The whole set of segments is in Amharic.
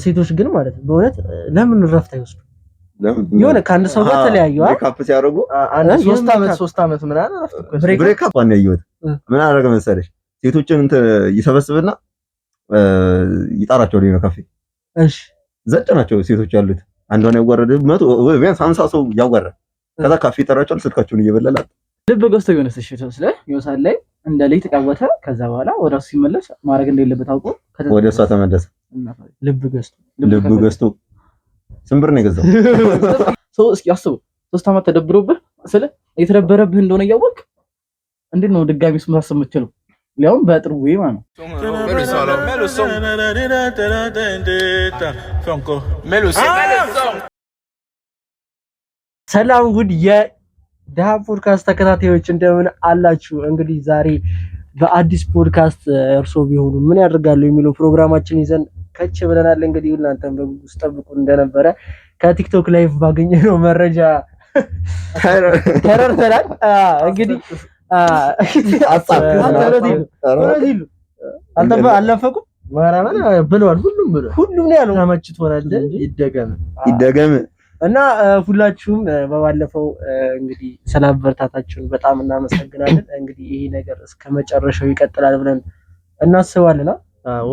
ሴቶች ግን ማለት ነው በእውነት ለምን ረፍት አይወስዱ? የሆነ ከአንድ ሰው ጋር ተለያዩ breakup ሲያደርጉ አንድ 3 አመት 3 አመት ምናምን እረፍት እኮ ያስፈልጋል። Breakup ነው ያየሁት። ምን አደረገ መሰለሽ? ሴቶችን እንትን ይሰበስብና ይጠራቸዋል የሆነ ካፌ። ዘጭ ናቸው ሴቶች ያሉት። አንዷን ያዋረደ 100 ቢያንስ 50 ሰው ያዋራል። ከዛ ካፌ ይጠራቸዋል፣ ስልካቸውን እየበላላት። ልብ ገዝቶ የሆነ ስሽ ስለ የሆነ ሰዓት ላይ እንደ ልጅ ተጫወተ። ከዛ በኋላ ወደ እሱ ሲመለስ ማድረግ እንደሌለበት አውቆ ወደ እሷ ተመለሰ። ልብ ገዝቶ ልብ ገዝቶ ስንት ብር ነው የገዛው? ሰው እስኪ አስቡ፣ 3 ዓመት ተደብሮብህ ስለ እየተደበረብህ እንደሆነ እያወቅህ እንዴት ነው ድጋሚ እሱን ማሰብ የምትችለው? ሊያውም በጥሩ ወይ ማለት ነው። Mets le son alors, mets le son. Fais encore. Mets le son. Mets le son. ሰላም ጉድ የድሃ ፖድካስት ተከታታዮች፣ እንደምን አላችሁ? እንግዲህ ዛሬ በአዲስ ፖድካስት እርሶ ቢሆኑ ምን ያደርጋሉ የሚለው ፕሮግራማችን ይዘን ከች ብለናል። እንግዲህ እናንተም በጉጉት ጠብቁ እንደነበረ ከቲክቶክ live ባገኘነው መረጃ ተረድተናል። እንግዲህ አልናፈቁም? ማራማን ብለዋል። ሁሉም ብለዋል። ሁሉም ነው ያለው። ተመችቶናል። ይደገም። ይደገም። እና ሁላችሁም በባለፈው እንግዲህ ስላበረታታችሁን በጣም እናመሰግናለን። እንግዲህ ይሄ ነገር እስከ መጨረሻው ይቀጥላል ብለን እናስባለን። አዎ፣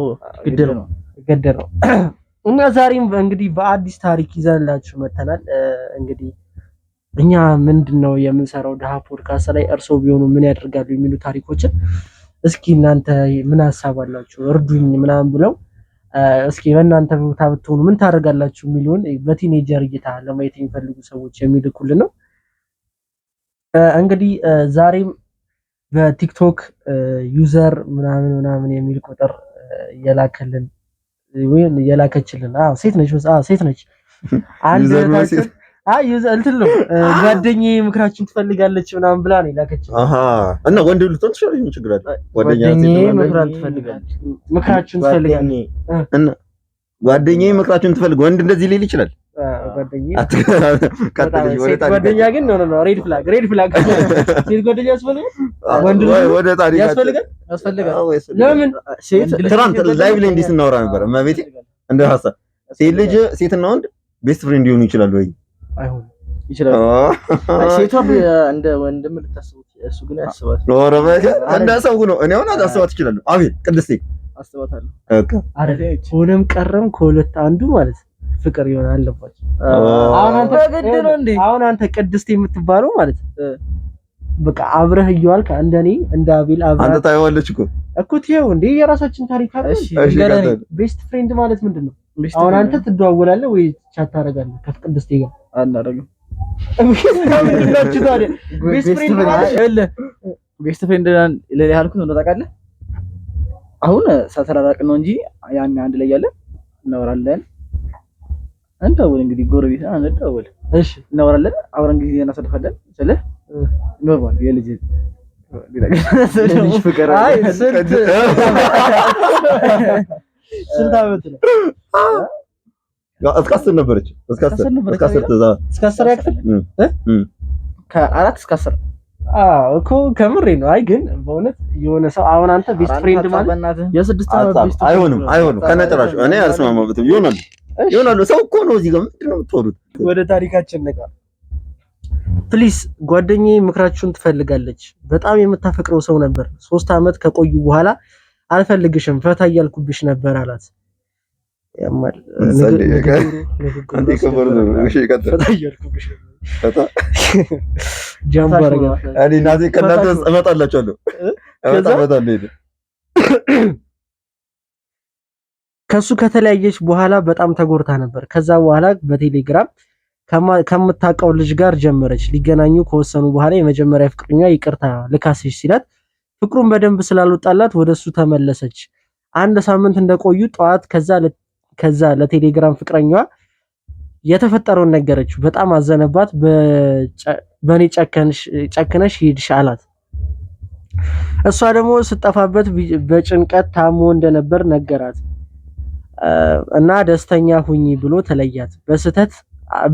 ግድ ነው። ግድ ነው። እና ዛሬም እንግዲህ በአዲስ ታሪክ ይዘንላችሁ መተናል። እንግዲህ እኛ ምንድን ነው የምንሰራው ድሃ ፖድካስት ላይ እርሶ ቢሆኑ ምን ያደርጋሉ የሚሉ ታሪኮችን እስኪ እናንተ ምን ሀሳብ አላችሁ፣ እርዱኝ ምናምን ብለው፣ እስኪ በእናንተ ቦታ ብትሆኑ ምን ታደርጋላችሁ የሚለውን በ teenager እይታ ለማየት የሚፈልጉ ሰዎች የሚልኩልን ነው። እንግዲህ ዛሬም በቲክቶክ user ምናምን ምናምን የሚል ቁጥር የላከልን ወይም የላከችልን፣ አዎ ሴት ነች፣ አዎ ሴት ነች። አንድ User ነው። እህታችን ሴት? አይ user እንትን ነው፣ ጓደኛዬ ምክራችን ትፈልጋለች ምናምን ብላ ነው የላከችልን። አሃ፣ እና ወንድ ልትሆን ትችላለች። ምን ችግር አለ? ጓደኛ ጓደኛዬ ሴት ነው። ምክሯን ትፈልጋለች። ምክራችን ትፈልጋለች። ጓደኛዬ እና ጓደኛዬ ምክራችሁን ትፈልግ፣ ወንድ እንደዚህ ሊል ይችላል። ጓደኛዬ ቀጥልሽ ወደ ሴት ታሪክ። ጓደኛ ግን no, no, red flag, red flag። ሴት ጓደኛ ያስፈልጋል? ወንድ ልጅ ወደ ታሪክ ያስፈልጋል? ያስፈልጋል። አዎ፣ ያስፈልጋል። ለምን? ሴት ትናንት live ላይ እንዲህ ስናወራ ነበር። እመቤቴ እንደ ሀሳብ ሴት ልጅ፣ ሴትና ወንድ best friend ሊሆኑ ይችላሉ ወይ? አይሆንም። ይችላል። ሴቷ እንደ ወንድም ልታስቡት፣ እሱ ግን ያስባት። ኧረ እንደ ሰው ነው። እኔ አሁን አስባት እችላለሁ። አቤት ቅድስቴ። አስባታለሁ። በቃ። አረ ሆነም ቀረም ከሁለት አንዱ ማለት ፍቅር ይሆን አለባቸው። አሁን አንተ በግድ ነው እንዴ? አሁን አንተ ቅድስት የምትባለው ማለት በቃ አብረህ እየዋልክ እንደኔ እንደ አቤል አንተ አብረህ ታየዋለች እኮ። እኮ ትየው እንዴ፣ የራሳችን ታሪክ አለ። እሺ። እሺ። ንገረኝ። ቀጥል። Best friend ማለት ምንድን ነው? Best አሁን friend አንተ ትደዋወላለህ ወይ chat ታደርጋለህ ከቅድስቴ ጋር? አናደርግም። ምንድን ናችሁ ታዲያ? Best friend ማለት ይኸውልህ፣ best friend ለሌላ ያልኩት ነው ታውቃለህ። አሁን ሳተራራቅን ነው እንጂ ያን አንድ ላይ ያለን እናወራለን። እንደውል እንግዲህ ጎረቤት እንደውል እናወራለን፣ አብረን ጊዜ እናሳልፋለን። ስልህ normal የልጅ የልጅ ፍቅር። አይ ስንት ዓመት ነው? እስከ 10 ነበረች። እስከ 10። 10 ነበረች። እስከ 10 ትዛ እስከ 10 ያክፍል። ከ4 እስከ 10። አዎ እኮ ከምሬ ነው። አይ ግን በእውነት የሆነ ሰው አሁን አንተ best friend ማለት በእናትህ የ6 ዓመት best friend አይሆንም፣ ነው። አይሆንም ከነጭራሹ እኔ አልስማማበትም። ይሆናሉ፣ ይሆናሉ። ሰው እኮ ነው። እዚህ ጋር ምንድን ነው የምትወሩት? ወደ ታሪካችን ንግባ። Please ጓደኛዬ ምክራችሁን ትፈልጋለች። በጣም የምታፈቅረው ሰው ነበር። 3 ዓመት ከቆዩ በኋላ አልፈልግሽም፣ ፈታ እያልኩብሽ ነበር አላት። ያማል። ንግግሩ አንዴ ከበሩ ነው። እሺ ቀጥል። ፈታ እያልኩብሽ ነበር። ፈታ። ጃምቦ አደረገ። እኔ እናቴ ከእናንተ እመጣላችኋለሁ። ከዛ? እመጣለሁ። ሄደ። ከሱ ከተለያየች በኋላ በጣም ተጎድታ ነበር። ከዛ በኋላ በቴሌግራም ከምታውቀው ልጅ ጋር ጀመረች። ሊገናኙ ከወሰኑ በኋላ የመጀመሪያ ፍቅረኛ ይቅርታ ልካስሽ ሲላት ፍቅሩን በደንብ ስላልወጣላት ወደ እሱ ተመለሰች። አንድ ሳምንት እንደቆዩ ጠዋት ከዛ ለቴሌግራም ፍቅረኛዋ የተፈጠረውን ነገረችው። በጣም አዘነባት። በእኔ ጨክነሽ ሂድሽ አላት። እሷ ደግሞ ስጠፋበት በጭንቀት ታሞ እንደነበር ነገራት እና ደስተኛ ሁኚ ብሎ ተለያት። በስህተት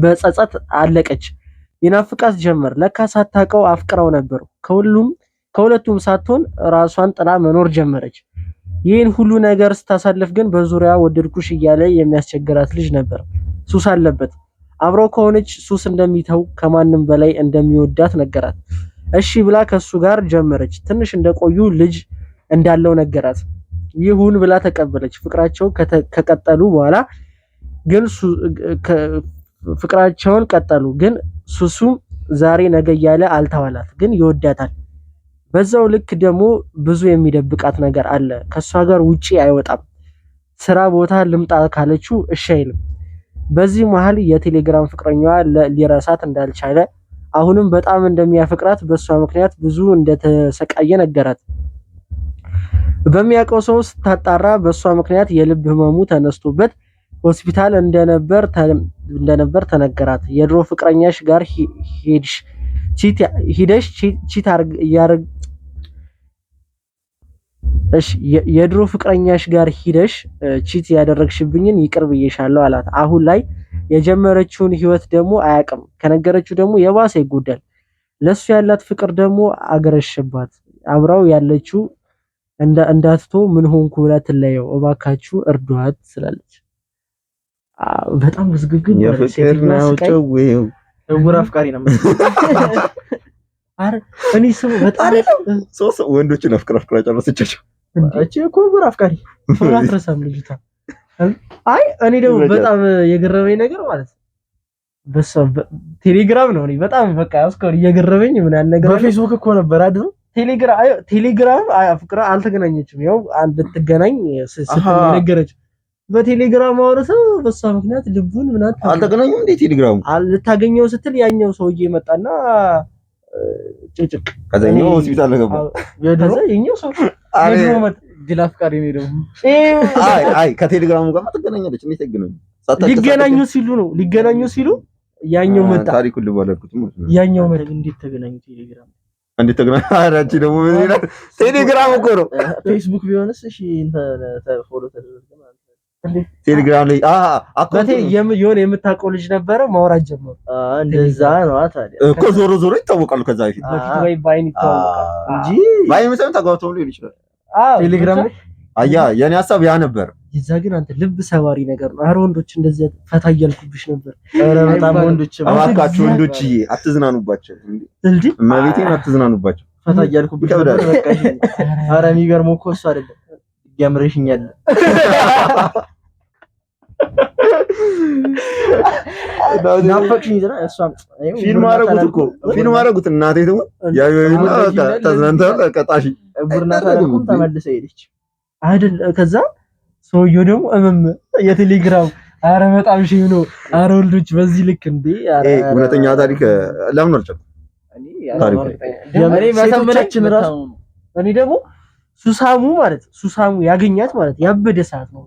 በጸጸት አለቀች። ይናፍቃት ጀመር። ለካ ሳታውቀው አፍቅራው ነበር። ከሁሉም ከሁለቱም ሳትሆን ራሷን ጥላ መኖር ጀመረች። ይህን ሁሉ ነገር ስታሳልፍ ግን በዙሪያ ወደድኩሽ እያለ የሚያስቸግራት ልጅ ነበር። ሱስ አለበት። አብረው ከሆነች ሱስ እንደሚተው ከማንም በላይ እንደሚወዳት ነገራት። እሺ ብላ ከሱ ጋር ጀመረች። ትንሽ እንደቆዩ ልጅ እንዳለው ነገራት። ይሁን ብላ ተቀበለች። ፍቅራቸው ከቀጠሉ በኋላ ግን ፍቅራቸውን ቀጠሉ። ግን ሱሱ ዛሬ ነገ እያለ አልተዋላት። ግን ይወዳታል። በዛው ልክ ደግሞ ብዙ የሚደብቃት ነገር አለ። ከሷ ጋር ውጪ አይወጣም። ስራ ቦታ ልምጣ ካለችው እሺ አይልም። በዚህ መሃል የቴሌግራም ፍቅረኛዋ ሊረሳት እንዳልቻለ አሁንም በጣም እንደሚያፈቅራት በሷ ምክንያት ብዙ እንደተሰቃየ ነገራት። በሚያውቀው ሰው ስታጣራ በሷ ምክንያት የልብ ህመሙ ተነስቶበት ሆስፒታል እንደነበር ተነገራት። የድሮ ፍቅረኛሽ ጋር ሄድሽ ሂደሽ cheat ያርግ እሺ የድሮ ፍቅረኛሽ ጋር ሂደሽ cheat ያደረግሽብኝን ይቅር ብዬሻለሁ አላት። አሁን ላይ የጀመረችውን ህይወት ደግሞ አያውቅም። ከነገረችው ደግሞ የባሰ ይጎዳል። ለሱ ያላት ፍቅር ደግሞ አገረሸባት። አብራው ያለችው እንዳትቶ ምን ሆንኩ ብላ ትለየው፣ እባካችሁ እርዷት ስላለች በጣም ውዝግብግብ የፍቅር ነው ጨዌው። እውር አፍቃሪ ነው። አረ እኔ ስሙ በጣም ሶስት ወንዶችን አፍቅራ አፍቅራ ጨረሰቻቸው። እቺ እኮ እውር አፍቃሪ ፍቅር አትረሳም ልጅቷ። አይ እኔ ደግሞ በጣም የገረመኝ ነገር ማለት በሷ ቴሌግራም ነው። እኔ በጣም በቃ እስካሁን እየገረመኝ ምን ያህል ነገር በፌስቡክ እኮ ነበር አይደል? ቴሌግራም ፍቅር አልተገናኘችም። ያው አንድ ልትገናኝ ስትል ነገረች። በቴሌግራም አውርተው በሷ ምክንያት ልቡን ምናምን አልተገናኙም እንዴ? ቴሌግራሙ ልታገኘው ስትል ያኛው ሰውዬ መጣና ጭቅጭቅ። ከዛኛው ሆስፒታል ገባ። ከዛ የኛው ሰው የድሮ መጣ። ጅል አፍቃሪ ነው ደግሞ። አይ አይ ከቴሌግራሙ ጋር ትገናኛለች። እንዴት አይገናኙም? ሊገናኙ ሲሉ ነው ሊገናኙ ሲሉ ያኛው መጣ። ታሪኩን ልብ አላልኩትም ማለት ነው። ያኛው መጣ። እንዴት ተገናኙ? ቴሌግራም እንዴት ተገናኙ? ኧረ አንቺ ደግሞ ምን ይላል? ቴሌግራም እኮ ነው። ፌስቡክ ቢሆንስ እሺ እንትን follow ተደረገ ማለት ነው። ቴሌግራም ላይ account የሆነ የምታውቀው ልጅ ነበረ፣ ማውራት ጀመሩ። እንደዛ ነው ታዲያ እኮ ዞሮ ዞሮ ይታወቃሉ። ከዛ በፊት በፊት ወይ በአይን ይታወቃል እንጂ በአይን ሳይሆን ተጋብተው ሊሆን ይችላል። ቴሌግራም ላይ አያ የኔ ሀሳብ ያ ነበር። የዛ ግን አንተ ልብ ሰባሪ ነገር ነው። ኧረ ወንዶች እንደዚህ ፈታ እያልኩብሽ ነበር። ኧረ በጣም ወንዶች እባካችሁ ወንዶችዬ አትዝናኑባቸው፣ እንዴ እመቤቴን አትዝናኑባቸው። ፈታ እያልኩብሽ ነበር። በቃ እሺ። ኧረ የሚገርመው እኮ እሱ አይደለም ያምረሽኛል። ናፈቅሽኝ ትላ እሷም ፊልም አደረጉት እኮ ፊልም አደረጉት። እናቴ ትሙት ያዩና ተዝናንተው ቀጣሽ ቡርና ታረኩም ተመልሰ ሄደች አይደል? ከዛ ሰውየው ደግሞ እመም የቴሌግራም አረ በጣም shame ነው። አረ ወንዶች በዚህ ልክ እንዴ! አረ እውነተኛ ታሪክ ለምን አልጨኩም? ታሪኩ ሴቶቻችን ራሱ እኔ ደግሞ ሱሳሙ ማለት ሱሳሙ ያገኛት ማለት ያበደ ሰዓት ነው።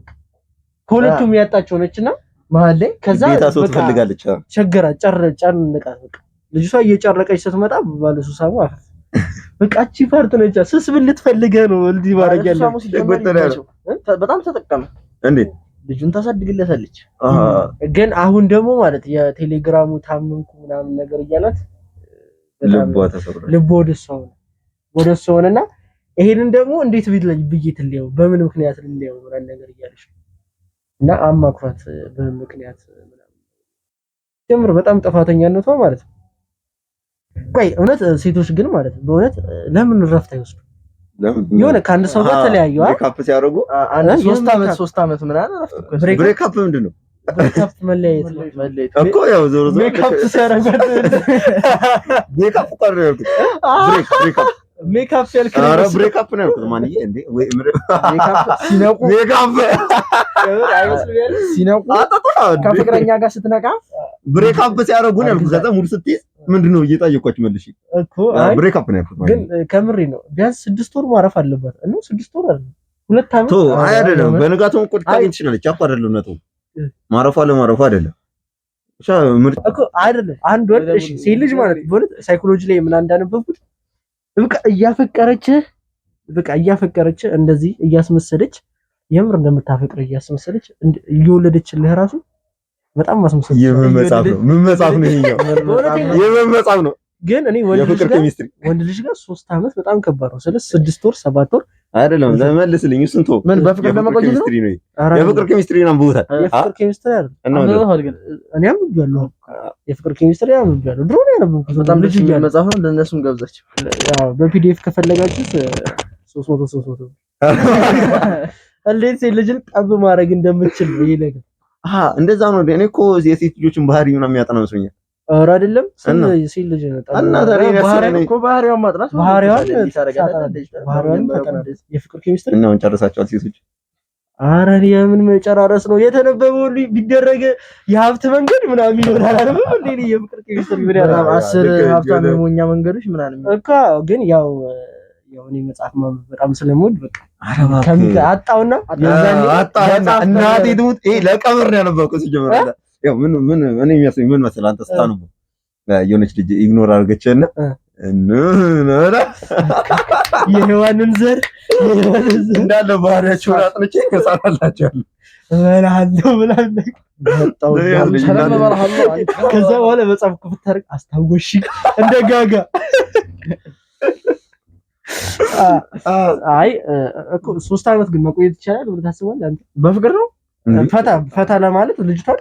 ከሁለቱም ያጣቸው ነችና መሀል ላይ ከዛ ቤታ ሰው ትፈልጋለች። ቸገራት፣ ጨነቃት። በቃ ልጅቷ እየጨረቀች ስትመጣ ባለ ሱሳሙ አፈፍ በቃ እቺ part ነች። ስስ ብልት ፈልገህ ነው እንዲህ ማድረግ ያለ በጣም ተጠቀመ። እንዴት ልጁን ታሳድግለታለች። ግን አሁን ደግሞ ማለት የቴሌግራሙ ታመምኩ ምናምን ነገር እያላት ልቧ ተሰብሯል። ልቧ ወደ እሷ ሆነ ወደ እሷ ሆነና ይሄንን ደግሞ እንዴት ብዬ ትለየው በምን ምክንያት ልለየው ምናምን ነገር እያለች እና አማክሯት በምን ምክንያት ምናምን ጀምር በጣም ጥፋተኛነቷ ማለት ነው። ቆይ እውነት ሴቶች ግን ማለት በእውነት ለምን እረፍት አይወስዱ? የሆነ ከአንድ ሰው ጋር ተለያዩ breakup ሲያደርጉ አንድ ሶስት ዓመት ምናምን እረፍት እኮ breakup ምንድን ነው? breakup መለያየት ነው እኮ ያው ዞሮ ዞሮ ሜካፕ ሲያደርጉ ሜካፕ እኮ አይደለም ያልኩት፣ break breakup ሜካፕ ያልክ ኧረ breakup ነው ያልኩት። ማንዬ እንዴ ወይ ሜካፕ ሲነቁ ሜካፕ ሲነቁ ከፍቅረኛ ጋር ስትነቃ breakup ሲያደርጉ ነው ያልኩት። ከዛ mood ስትይዝ ምንድን ነው እየጠየኳችሁ መልሽ እኮ አይ breakup ነው ያልኩት። ግን ከምሬ ነው። ቢያንስ 6 ወር ማረፍ አለባት። እኔ 6 ወር አይደለም 2 ዓመት ቶ አይ አይደለም፣ በንጋታው እኮ ልታገኝ ትችላለች እኮ አይደለም ነጥቡ ማረፏ ለማረፏ አይደለም ብቻ ምርጥ እኮ አይደለም። አንድ ወንድ እሺ፣ ሴት ልጅ ማለት በእውነት ሳይኮሎጂ ላይ ምን እንዳነበብኩት በቃ እያፈቀረችህ በቃ እያፈቀረችህ እንደዚህ እያስመሰለች የምር እንደምታፈቅር እያስመሰለች እየወለደችልህ ራሱ በጣም ማስመሰል የምን መጽሐፍ ነው? ምን መጽሐፍ ነው ይሄኛው? የምን መጽሐፍ ነው? ግን እኔ ወንድ ልጅ የፍቅር ጋር ኬሚስትሪ ወንድ ልጅ ጋር 3 ዓመት በጣም ከባድ ነው። ስለ 6 ወር 7 ወር አይደለም። መልስልኝ። እሱን ተወው። ምን በፍቅር የፍቅር ለመቆየት ነው? ኬሚስትሪ ነው ይሄ። ኧረ የፍቅር ኬሚስትሪ ነው አንብቦታል። የፍቅር ኬሚስትሪ አይደለም። እና ምንድን ነው? አንብበኸዋል ግን እኔ አንብቤያለሁ። የፍቅር ኬሚስትሪ አንብቤያለሁ። ድሮ ነው ያነበብኩት። በጣም ልጅ ደስ የሚል እያለሁ። መጽሐፍ ነው። ለእነሱም ገብዛቸው። ያው በ PDF ከፈለጋችሁት 300 300 እንዴት ሴት ልጅን ጠብ ማድረግ እንደምችል ነው ይሄ ነገር። አሃ እንደዛ ነው። እኔ እኮ የሴት ልጆችን ባህሪ ምናምን የሚያጠና መስሎኛል። ኧረ አይደለም። እና? ሴት ልጅ ነው ጠብ እና ማድረግ። ታዲያ እኔ ባህሪ- እኮ ባህሪዋን ማጥናት ባህሪዋን እንዴት ታደርጋለህ? ታጠናለች። ባህሪዋን ታጠናለች። የፍቅር ኬሚስትሪ እና አሁን ጨርሳቸዋል ሴቶች። ኧረ እኔ የምን መጨራረስ ነው የተነበበው ሁሉ ቢደረግ የሀብት መንገድ ምናምን ይሆናል። አይደለም እንዴ? እኔ የፍቅር ኬሚስትሪ ምን በጣም ያደርጋል? 10 ልክ ሀብታም የሆነ- የሞኛ መንገዶች ምናምን እኮ ግን ያው ያው እኔ መጽሐፍ ማንበብ በጣም ስለምወድ በቃ ኧረ እባክህ። አጣውና የዛኔ አጣህና እናቴ ትሙት ይሄ ለቀብር ነው ያነበብከው። ሲጀመር ያው ምን ምን እኔ የሚያስበኝ ምን መሰለህ አንተ ስታነበው የሆነች ልጅ ignore አድርገችህና የሔዋንን ዘር የሔዋንን ዘር እንዳለ ባህሪያቸውን አጥንቼ እሰራላቸዋለሁ። እበልሃለሁ ምናምን። ሰላም እበልሃለሁ አንተ። ከዛ በኋላ መጽሐፍ ክፍት ታደርግ አስታወሽ እንደ ጋጋ። አይ እኮ 3 ዓመት ግን መቆየት ይቻላል ብለህ ታስባለህ አንተ? በፍቅር ነው። ፈታ ፈታ ለማለት ልጅቷን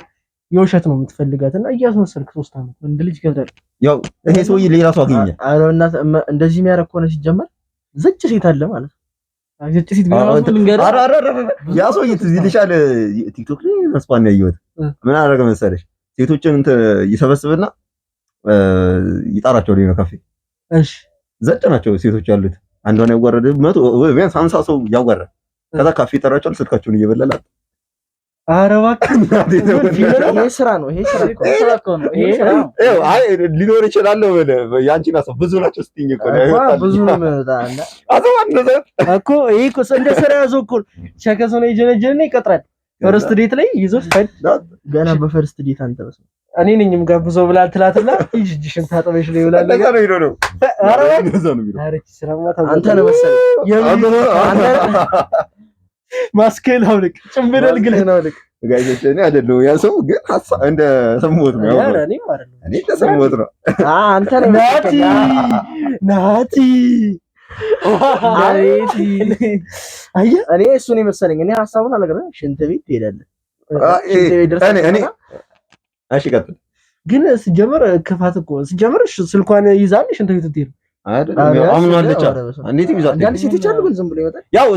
የውሸት ነው የምትፈልጋት እና እያስመሰልክ 3 ዓመት ወንድ ልጅ ይከብዳል። ያው ይሄ ሰውዬ ሌላ ሰው አገኘ። ኧረ እናት እንደዚህ የሚያደርግ ከሆነ ሲጀመር ዘጭ ሴት አለ ማለት ነው። ዘጭ ሴት ቢሆን ራሱ ልንገርህ፣ ኧረ ኧረ ኧረ ያ ሰውዬ ትዝ ይልሻል? ቲክቶክ ላይ መስፋን ያየሁት ምን አደረገ መሰለሽ? ሴቶችን እንትን ይሰበስብና ይጠራቸዋል የሆነ ካፌ። እሺ ዘጭ ናቸው ሴቶች ያሉት። አንዷን ያዋረደ 100 ወይ ቢያንስ 50 ሰው ያዋረደ። ከዛ ካፌ ይጠራቸዋል፣ ስልካቸውን እየበላላት። ኧረ እባክህ። ይሄ ስራ ነው። ይሄ ስራ እኮ ነው። ስራ እኮ ነው። ይሄ ስራ ነው። ይኸው አይ ሊኖር ይችላል ነው የምልህ። ያንቺን ሀሳብ ብዙ ናቸው ስትይኝ እኮ ነው እኮ ያወጣልኝ። ብዙ ነው የሚወጣ እና አሰብ እንደዛ እኮ ይሄ እኮ እንደ ስራ ያዘው እኮ ቸከስ ሆነ የጀነጀነ ይቀጥራል። First date ላይ ይዞት ፈድ ገና በ first date አንተ በስመ እኔ ነኝ የምጋብዘው ብላ ትላትና ሂጂ እጅሽን ታጥበሽ ነው ይብላል። እንደዛ ነው የሚለው ነው። ኧረ እባክህ። እንደዛ ነው የሚለው። ኧረ ይህቺ ስራማ አብ። ታውቃለህ። አንተ ነህ መሰለኝ። የምን ማስክህን አውልቅ፣ ጭንብል አልግለህ ነው ልክ Guys ኦች እኔ አይደለሁም ያ ሰው ግን ሀሳብ እንደ ሰሞት ነው። ያው ኧረ እኔም አይደለሁም። እኔ እንደ ሰሞት ነው። አንተ ነህ ናቲ መሰለኝ። ናቲ አቤት አየህ እኔ እሱን የመሰለኝ እኔ ሀሳቡን አልነግርህም። ሽንት ቤት ትሄዳለህ። አ- ሽንት ቤት ደርሰህ እኔ እኔ ስትመጣ እሺ ቀጥል። ግን ሲጀመር ክፋት እኮ ሲጀመር ስልኳን ይዛል ሽንት ቤት ትሄድ አይደለም ያው አምኗለች። ኧረ በስመ አብ። እንዴት ይዛት አንዳንድ ሴቶች አሉ ግን ዝም ብሎ ይመጣል። ያው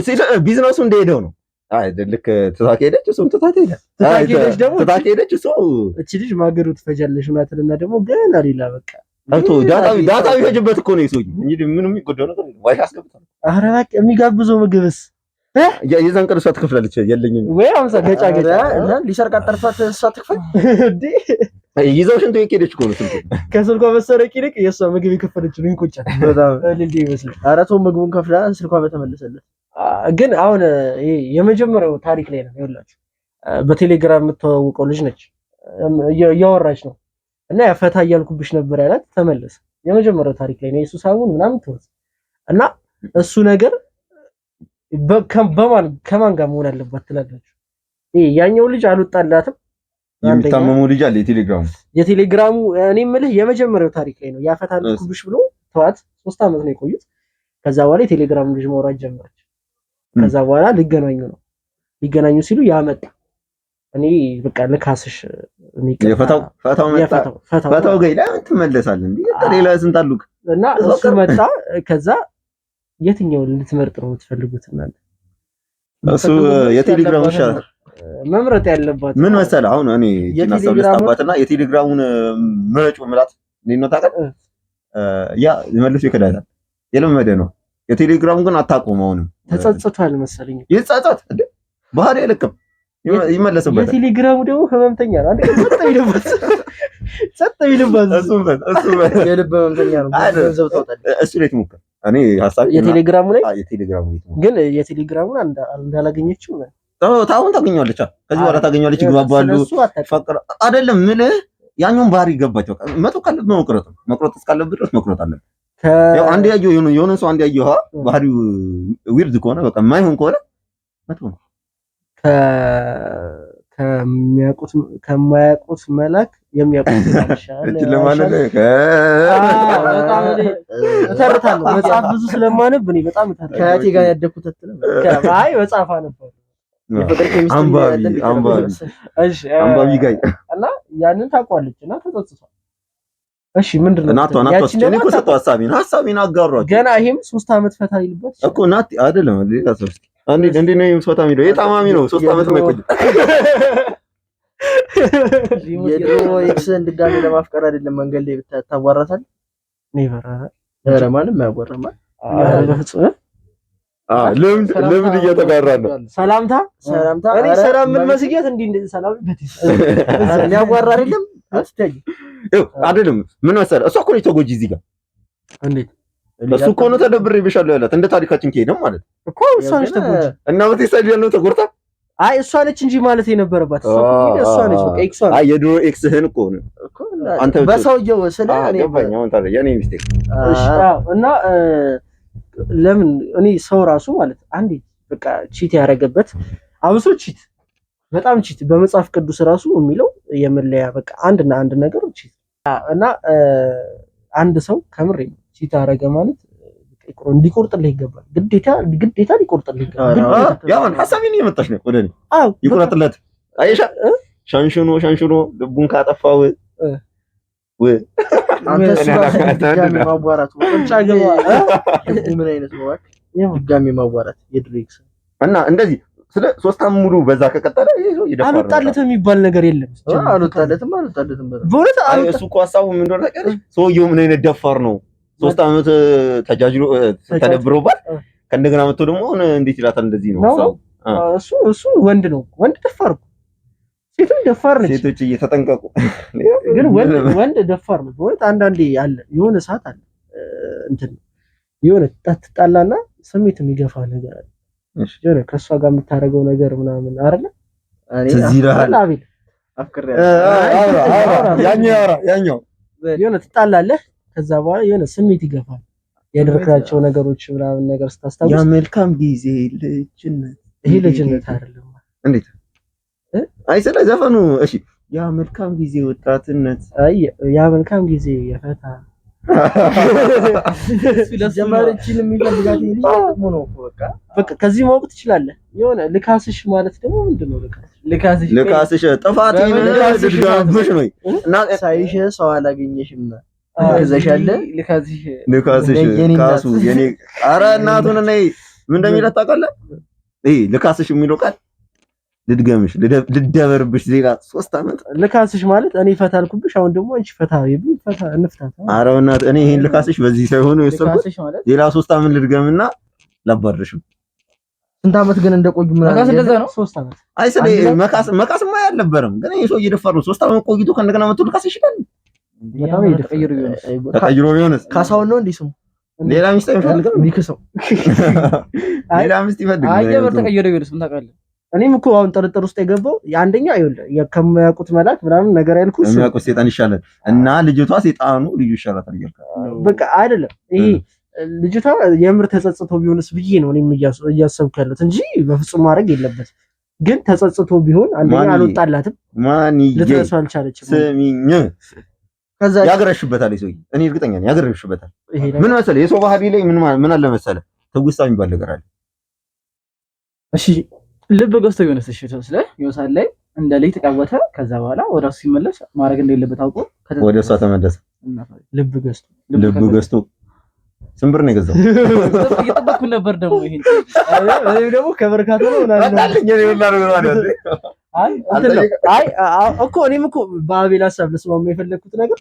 ቢዝነሱ እንደሄደው ነው። አይ ልክ ትታ ከሄደች እሱም ትታ ትሄዳለች። ትታ አይ፣ ከሄደች ደግሞ ትታ ከሄደች እሱ እቺ ልጅ ማገዶ ትፈጃለሽ ምናምን ደግሞ ገና ሌላ በቃ አቶ data data ቢፈጅበት እኮ ነው የሰውዬ እንጂ ምንም የሚጎዳው ነገር የለም። ዋይፋይ አስገብቷል። ኧረ እባክህ የሚጋብዘው ምግብስ የዛን ቀን እሷ ትከፍላለች። የለኝም ወይ 50 ገጫ ገጫ ኧረ እና ሊሰርቃት ጠርቷት እሷ ትክፈል። እንዴ ይዘው ሽንት ቤት ከሄደች እኮ ነው ስልኩ። ከስልኳ መሰረቅ ይልቅ የእሷ ምግብ የከፈለችው ነው ይቆጫል። በጣም ልል ይመስላል። ኧረ ተው ምግቡን ከፍላ ስልኳ በተመለሰለት። ግን አሁን ይሄ የመጀመሪያው ታሪክ ላይ ነው ይኸውላችሁ። በቴሌግራም የምትተዋወቀው ልጅ ነች፣ እያወራች ነው እና ያ ፈታ እያልኩብሽ ነበር ያላት ተመለሰ። የመጀመሪያው ታሪክ ላይ ነው የሱ ሳሙን ምናምን ትወዝ እና እሱ ነገር በማን ከማን ጋር መሆን አለባት ትላላችሁ? ይሄ ያኛው ልጅ አልወጣላትም። የሚታመመው ልጅ አለ የቴሌግራሙ የቴሌግራሙ እኔ የምልህ የመጀመሪያው ታሪክ ላይ ነው ያፈታ አልኩብሽ ብሎ ተዋት። 3 ዓመት ነው የቆዩት። ከዛ በኋላ የቴሌግራሙ ልጅ ማውራት ጀመረች። ከዛ በኋላ ሊገናኙ ነው። ሊገናኙ ሲሉ ያመጣ እኔ በቃ ልካስሽ እኔ ይቅርታ፣ የፈታው ፈታው መጣ። የፈታው ፈታው ፈታው ገይ ለምን ትመለሳለህ እንዴ? ሌላ ስንት አሉ። እና እሱ መጣ። ከዛ የትኛውን ልትመርጥ ነው የምትፈልጉት እናንተ? እሱ የቴሌግራሙ ይሻላል። መምረጥ ያለባት ምን መሰለህ አሁን እኔ ይህችን ሀሳብ ልስጣባትና የቴሌግራሙን ምረጩ ምላት እንዴት ነው ታውቃለህ? ያ መልሶ ይከዳታል። የለመደ ነው። የቴሌግራሙ ግን አታውቀውም። አሁንም ተጸጽቷል መሰለኝ። ይጸጸት እንዴ ባህሪ አይለቅም፣ ይመለስበታል። የቴሌግራሙ ደግሞ ህመምተኛ ነው። አንድ ቀን ጸጥ ቢልባት ጸጥ ቢልባት እሱ የልብ ህመምተኛ ነው። ብዙ ገንዘብ ታወጣለህ። እሱ ላይ ትሞክር። እኔ ሀሳብ የቴሌግራሙ ላይ የቴሌግራሙ ላይ ትሞክር። ግን የቴሌግራሙን እንዳላገኘችው አሁን ታገኘዋለች። ከዚህ በኋላ ታገኘዋለች። ይግባባሉ። ስለሱ አታውቅም። ፈቅር አይደለም ምልህ ያኛውን ባህሪ ይገባቸው። መቶ ካለብህ መቁረጥ ነው። መቁረጥ እስካለብህ ድረስ መቁረጥ አለብህ። ያው አንድ ያየው የሆነ ሰው አንድ ያየው ባህሪው weird ከሆነ በቃ የማይሆን ከሆነ መቶ ነው። ከሚያውቁት ከማያውቁት መላክ የሚያውቁት ይሻላል። እቺ ለማለት በጣም እኔ እተርታለሁ። መጽሐፍ ብዙ ስለማነብ እኔ በጣም እተርታለሁ። ከአያቴ ጋር ያደግኩት አትልም? አይ መጽሐፍ አነባለሁ። የፍቅር ኬሚስትሪ አንባቢ ያለን አንባቢ እሺ አንባቢ guy እና ያንን ታውቋለች እና ተጸጽቷል። እሺ ምንድን ነው ናቷ ናቷ ያቺን እኔ ደግሞ እኮ ሰጠው ሀሳቤን አጋሯቸው ገና ይሄም 3 ዓመት ፈታ ይልበት እኮ ናት አይደለም ሌላ ሰው እስኪ እንዴ እንዴ ነው ፈታ የሚለው የታማሚ ነው 3 ዓመት የማይቆይ የድሮ ex ን ድጋሚ ለማፍቀር አይደለም መንገድ ላይ ታዋራታል። Never። ኧረ ማንም አያዋራም። ኧረ በፍጹም ልምድ ልምድ እየተጋራ ነው። ሰላምታ ሰላምታ እኔ ኧረ ሰላም ምን መስጊያት እንዲህ እንዲህ ሰላም ኧረ የሚያዋራ አይደለም አትታይ። ይኸው አይደለም ምን መሰለህ እሷ እኮ ነች ተጎጂ እዚህ ጋር እንዴት እሱ እኮ ነው ተደብሬብሻለሁ ያላት እንደ ታሪካችን ከሄደም ማለት ነው። እኮ እሷ ነች ተጎጂ። እና በቴሳል ያለው ተጎርታ አይ እሷ ነች እንጂ ማለት የነበረባት እሷ እኮ እሷ ነች በቃ ኤክሷ ነች። አይ የድሮ ex ህን እኮ ነው እኮ አንተ በሰውየው ስለ እኔ ገባኝ። አሁን ታዲያ የኔ mistake እሺ አዎ። እና ለምን እኔ ሰው ራሱ ማለት አንዴ በቃ cheat ያደረገበት አብሶ cheat በጣም cheat በመጽሐፍ ቅዱስ ራሱ የሚለው የመለያ በቃ አንድና አንድ ነገር cheat እና አንድ ሰው ከምሬ cheat አደረገ ማለት እንዲቆርጥልህ ይገባል። ግዴታ ግዴታ ሊቆርጥልህ ይገባል። ግዴታ ያው ሀሳቤን እየመጣች ነው ወደ እኔ አዎ ይቁረጥለት። አይሻ ሸንሽኖ ሸንሽኖ ልቡን ካጠፋው አንተ እሱ ጋር ድጋሚ ማዋራት ቁንጫ ገባ ልቡ ምን አይነት ነው እባክህ? ድጋሚ ማዋራት የድሮ ex እና እንደዚህ ስለ 3 ዓመት ሙሉ በዛ ከቀጠለ ይሄ ሰው ይደፋር። አልወጣለትም የሚባል ነገር የለም። አልወጣለትም አልወጣለትም በእውነት አይ እሱ እኮ ሀሳቡ ምን እንደሆነ ታውቂያለሽ? ሰውየው ምን አይነት ደፋር ነው። 3 ዓመት ተጃጅሎ ተደብሮባት ከእንደገና መጥቶ ደግሞ አሁን እንዴት ይላታል? እንደዚህ ነው ሀሳቡ። እሱ እሱ ወንድ ነው። ወንድ ደፋር እኮ ሴትም ደፋር ነች። ሴቶች እየተጠንቀቁ ግን ወንድ ወንድ ደፋር ነው። በእውነት አንዳንዴ አለ የሆነ ሰዓት አለ እንትን የሆነ ትጣላና ስሜት የሚገፋ ነገር አለ። የሆነ ከእሷ ጋር የምታደርገው ነገር ምናምን አይደለ? ትዝ ይልሃል። አቤል ያኛው ያወራ ያኛው የሆነ ትጣላለህ፣ ከዛ በኋላ የሆነ ስሜት ይገፋል። ያደረግናቸው ነገሮች ምናምን ነገር ስታስታውስ ያ መልካም ጊዜ ልጅነት፣ ይሄ ልጅነት አይደለም። እንዴት? አይ ስለ ዘፈኑ እሺ፣ ያ መልካም ጊዜ ወጣትነት፣ አይ ያ መልካም ጊዜ የፈታ ጀመረችን የሚፈልጋት ልጅ ጥቅሙ ነው እኮ በቃ በቃ ከዚህ ማወቅ ትችላለህ። የሆነ ልካስሽ ማለት ደግሞ ምንድን ነው? ልካስሽ ልካስሽ ጥፋቴን ልድገምብሽ ነው እና ሳይሽ ሰው አላገኘሽም ከዘሻለ ልካስሽ ልካስሽ ካሱ የኔ ኧረ እናቱን እና ምን እንደሚላት ታውቃለህ? ይሄ ልካስሽ የሚለው ቃል ልድገምሽ ልደበርብሽ ሌላ 3 ዓመት ልካስሽ ማለት እኔ ፈታ አልኩብሽ፣ አሁን ደግሞ አንቺ ፈታ ይብኝ ፈታ እንፍታታ። ኧረ በእናትህ እኔ ይሄን ልካስሽ በዚህ ሳይሆን የወሰድኩት ሌላ 3 ዓመት ልድገምና ላባርሽም። ስንት ዓመት ግን እንደቆዩ ምናምን መካስ እንደዛ ነው። 3 ዓመት አይ ስለ መካስ መካስማ አልነበረም፣ ግን ይሄ ሰው እየደፈረ ነው። 3 ዓመት ቆይቶ ከእንደገና መጥቶ ልካስ ይችላል። በጣም ተቀይሮ ቢሆንስ ተቀይሮ ቢሆንስ ካሳውን ነው እንዴ ስሙ? ሌላ ሚስት አይፈልግም። የሚክሰው ሌላ ሚስት ይፈልግ። አይ የምር ተቀይሮ ቢሆንስ ምን ታውቃለህ? እኔም እኮ አሁን ጥርጥር ውስጥ የገባው አንደኛ ይኸውልህ ከማያውቁት መልአክ ምናምን ነገር ያልኩህ እሱ የሚያውቁት ሴጣን ይሻላል እና ልጅቷ ሴጣኑ ልዩ ይሻላታል እያልክ በቃ አይደለም። ይሄ ልጅቷ የምር ተጸጽቶ ቢሆንስ ብዬ ነው እኔም እያሰብኩ ያለሁት እንጂ በፍጹም ማድረግ የለበትም። ግን ተጸጽቶ ቢሆን አንደኛ አልወጣላትም፣ ልትረሳው አልቻለችም። ስሚኝ፣ ከዛ ያገረሽበታል ሰውዬ፣ እኔ እርግጠኛ ነኝ ያገረሽበታል። ምን መሰለህ የሰው ባህሪ ላይ ምን አለ መሰለህ ትውስታ የሚባል ነገር አለ። እሺ ልብ ገዝቶ ቢሆንስ? እሺ ስለ ይወሳል ላይ እንደ ልጅ ተጫወተ። ከዛ በኋላ ወደ እሱ ሲመለስ ማድረግ እንደሌለበት አውቆ ወደ እሷ ተመለሰ። ልብ ገዝቶ ልብ ገዝቶ ስንት ብር ነው የገዛው? እየጠበቅኩ ነበር ደግሞ ይሄን እኔ ደግሞ ከበርካቶ ነው ምናምን አይ አይ እኮ እኔም እኮ በአቤል ሀሳብ ልስማማ የፈለግኩት ነገር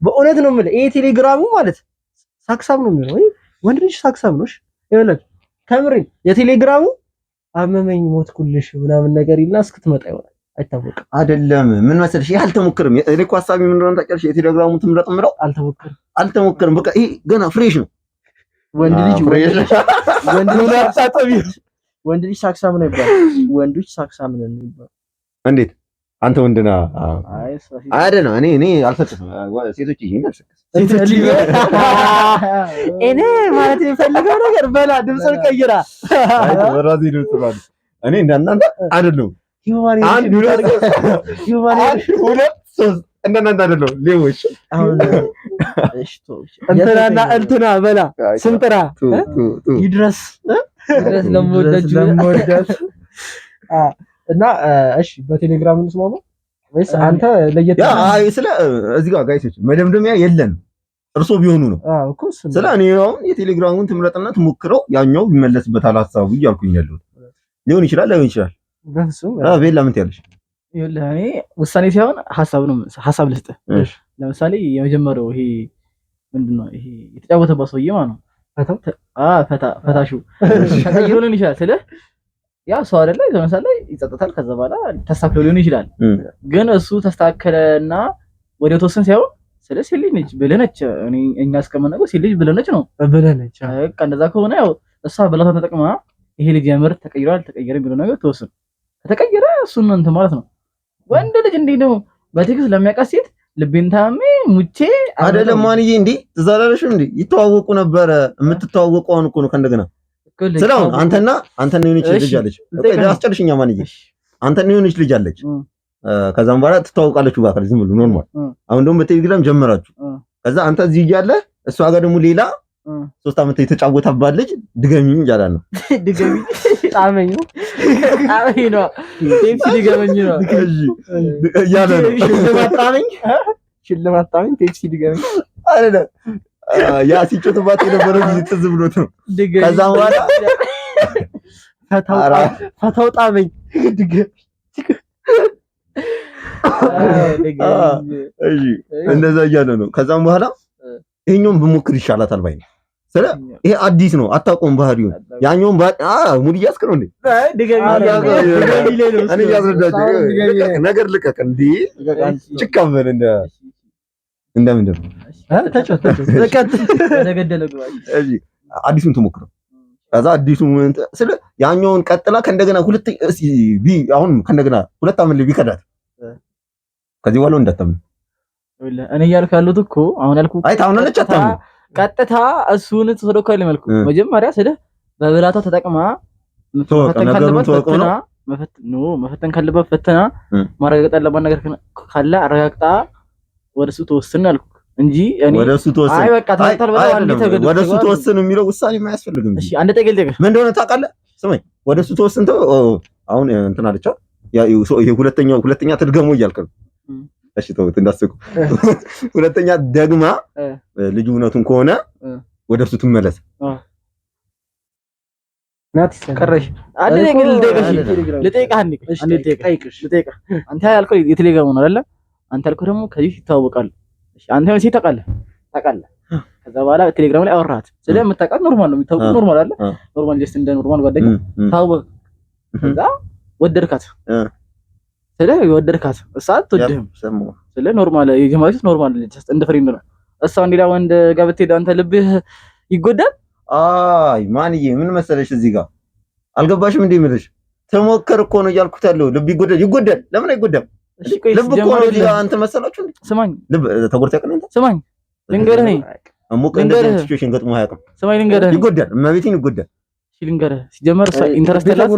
በእውነት ነው የምልህ ይሄ ቴሌግራሙ ማለት ሳክሳም ነው የሚሆነው። ወንድ ልጅ ሳክሳም ነው። እሺ ይኸውልህ ከምሬ የቴሌግራሙ አመመኝ ሞትኩልሽ ምናምን ነገር ይልና እስክትመጣ ይሆናል አይታወቅም። አይደለም ምን መሰለሽ ይሄ አልተሞከረም። እኔ እኮ ሀሳቢ ምን እንደሆነ ታውቂያለሽ? የቴሌግራሙ ትምረጥ ምረው አልተሞከረም አልተሞከረም። በቃ ይሄ ገና fresh ነው። ወንድ ልጅ ወንድ ልጅ ሳክሳም ነው ይባላል። ወንዶች ሳክሳም ነው ይባላል። እንዴት አንተ ወንድ ነህ? አይደለም እኔ እኔ አልሰክስም። ሴቶች ይሄን አልሰክስም። እኔ ማለት የምፈልገው ነገር በላ ድምፅን ቀይራ አይ በራሴ ድምፅ ማለት እኔ እንደናንተ አይደለም። አንድ ሁለት አንድ ሁለት ሶስት እንደናንተ አይደለም ሌቦች። እንትናና እንትና በላ ስንጥራ ይድረስ ድረስ ለምወዳችሁ እና እሺ፣ በቴሌግራም እንስማማ ወይስ አንተ ለየት? ያ አይ ስለ እዚህ ጋር guys ኦች መደምደሚያ የለንም። እርሶ ቢሆኑ ነው እኮ እሱ ነው። ስለ እኔ አሁን የቴሌግራሙን ትምረጥና ትሞክረው ያኛው ይመለስበታል ሀሳቡ እያልኩኝ ያለሁት ሊሆን ይችላል ላይሆን ይችላል። በፍጹም ቤላ ምን ትያለሽ? ይኸውልህ እኔ ውሳኔ ሳይሆን ሀሳብ ነው፣ ሀሳብ ልስጥህ። እሺ። ለምሳሌ የመጀመሪያው ይሄ ምንድን ነው ይሄ የተጫወተባት ሰውዬ ማለት ነው። ፈታው? ፈታ ፈታሹ ተቀይሮ ሊሆን ይችላል ስልህ ያ ሰው አይደለ ለምሳሌ ይጸጥታል። ከዛ በኋላ ተስተካክሎ ሊሆን ይችላል። ግን እሱ ተስተካከለና ወዲያው ተወሰን ሳይሆን ስለ ሴት ልጅ ነች ብልህ ነች። እኔ እኛ እስከምናውቀው ሴት ልጅ ብልህ ነች ነው። ብልህ ነች። በቃ እንደዛ ከሆነ ያው እሷ ብላቷ ተጠቅማ ይሄ ልጅ የምር ተቀይሯል አልተቀየረም የሚለው ነገር ተወስን። ከተቀየረ እሱን እንትን ማለት ነው። ወንድ ልጅ እንዴት ነው በ text ለሚያውቃት ሴት ልቤን ታሜ ሙቼ አይደለም ማንዬ፣ እንዴ ትዝ አላለሽም እንዴ? ይተዋወቁ ነበረ። የምትተዋወቁ አሁን እኮ ነው ከእንደገና ስለአሁን አንተና አንተና የሆነች ልጅ አለች። አስጨርሽኛ ማንዬ፣ አንተና የሆነች ልጅ አለች። ከዛም በኋላ ትተዋወቃለች በአካል ዝም ብሎ normal። አሁን ደግሞ በቴሌግራም ጀመራችሁ። ከዛ አንተ እዚህ እያለ እሷ ጋር ደግሞ ሌላ 3 ዓመት የተጫወተባት ልጅ ድገሚኝ እያላት ነው። ድገሚኝ ጣመኝ ነው ጣመኝ ነው ፔፕሲ ድገመኝ ነው እያለ ነው። ሽልማት ጣመኝ፣ ሽልማት ጣመኝ፣ ፔፕሲ ድገመኝ አይደለም ያ ሲጮትባት የነበረው ጊዜ ትዝ ብሎት ነው። ከዛ በኋላ ፈታው ጣመኝ ድገመኝ። እሺ እንደዛ እያለ ነው። ከዛም በኋላ ይሄኛውን ብሞክር ይሻላታል ባይ ነው። ስለ ይሄ አዲስ ነው አታውቀውም ባህሪውን። ያኛውን mood እያስክ ነው እንዴ? እኔ እያስረዳችሁ ነገር ልቀቅ እንዴ ጭካመን እንደ እንደምንድን ነው እሺ አዲሱን ትሞክረው። ከዛ አዲሱ ስለ ያኛውን ቀጥላ ከእንደገና ሁለት አሁን ከእንደገና 2 ዓመት ላይ ቢከዳት ከዚህ በኋላ እንዳታምን። እኔ እያልኩ ያሉት እኮ አሁን ያልኩህ አይ ታምናለች አታምንም? ቀጥታ እሱን ተሰደው ካለ መልኩ መጀመሪያ ስለ በብላቷ ተጠቅማ መፈተን ካለባት ፈተና ማረጋገጥ ያለባት ነገር ካለ አረጋግጣ ወደ እሱ ተወስን አልኩህ እንጂ እኔ ወደ እሱ ተወስን አይ በቃ ተፈታል በላ አንዴ ተገድዶ ወደ እሱ ተወስን የሚለው ውሳኔ የማያስፈልግም። እሺ አንድ ጠይቅ ልጠይቅህ ምን እንደሆነ ታውቃለህ? ስማኝ ወደ እሱ ተወስን ተው አሁን እንትን አለች ያ ይሄ ሁለተኛ ትድገሙ እያልክ ነው። እሺ ተውት እንዳስቁ። ሁለተኛ ደግማ ልጁ እውነቱን ከሆነ ወደ እሱ ትመለስ። ናቲ ቀረሽ አንድ ነገር ልጠይቅህ ልጠይቅህ አንድ ልጠይቅህ አንተ ያልከው የቴሌግራም ነው አይደለ? አንተ ያልከው ደግሞ ከዚህ ይተዋወቃሉ። እሺ አንተ ሴት ታውቃለህ ታውቃለህ። ከዛ በኋላ ቴሌግራም ላይ አወራሃት ስለምታውቃት normal ነው የሚታወቁት normal አይደለ? normal just እንደ normal ጓደኛ ታወቅ። ከዛ ወደድካት ስለ ወደድካት እሷ አትወድህም። ስለ normal የጀመራችሁት normal just እንደ friend ነው። እሷ ሌላ ወንድ ጋር ብትሄድ አንተ ልብህ ይጎዳል። አይ ማንዬ ምን መሰለሽ እዚህ ጋር አልገባሽም እንዴ የምልሽ ተሞከር እኮ ነው እያልኩት ያለው ልብ ይጎዳል። ይጎዳል። ለምን አይጎዳም? ልብ እኮ ነው እዚህ ጋር አንተ መሰላችሁ እንዴ? ስማኝ ልብ ተጎድተህ ያውቃል አንተ? ስማኝ ልንገርህ ነኝ አሞቀ እንደዚህ situation ገጥሞ አያውቅም። ስማኝ ልንገርህ ይጎዳል። እመቤቴን ይጎዳል። እሺ ልንገርህ ሲጀመር እሷ interest ያላት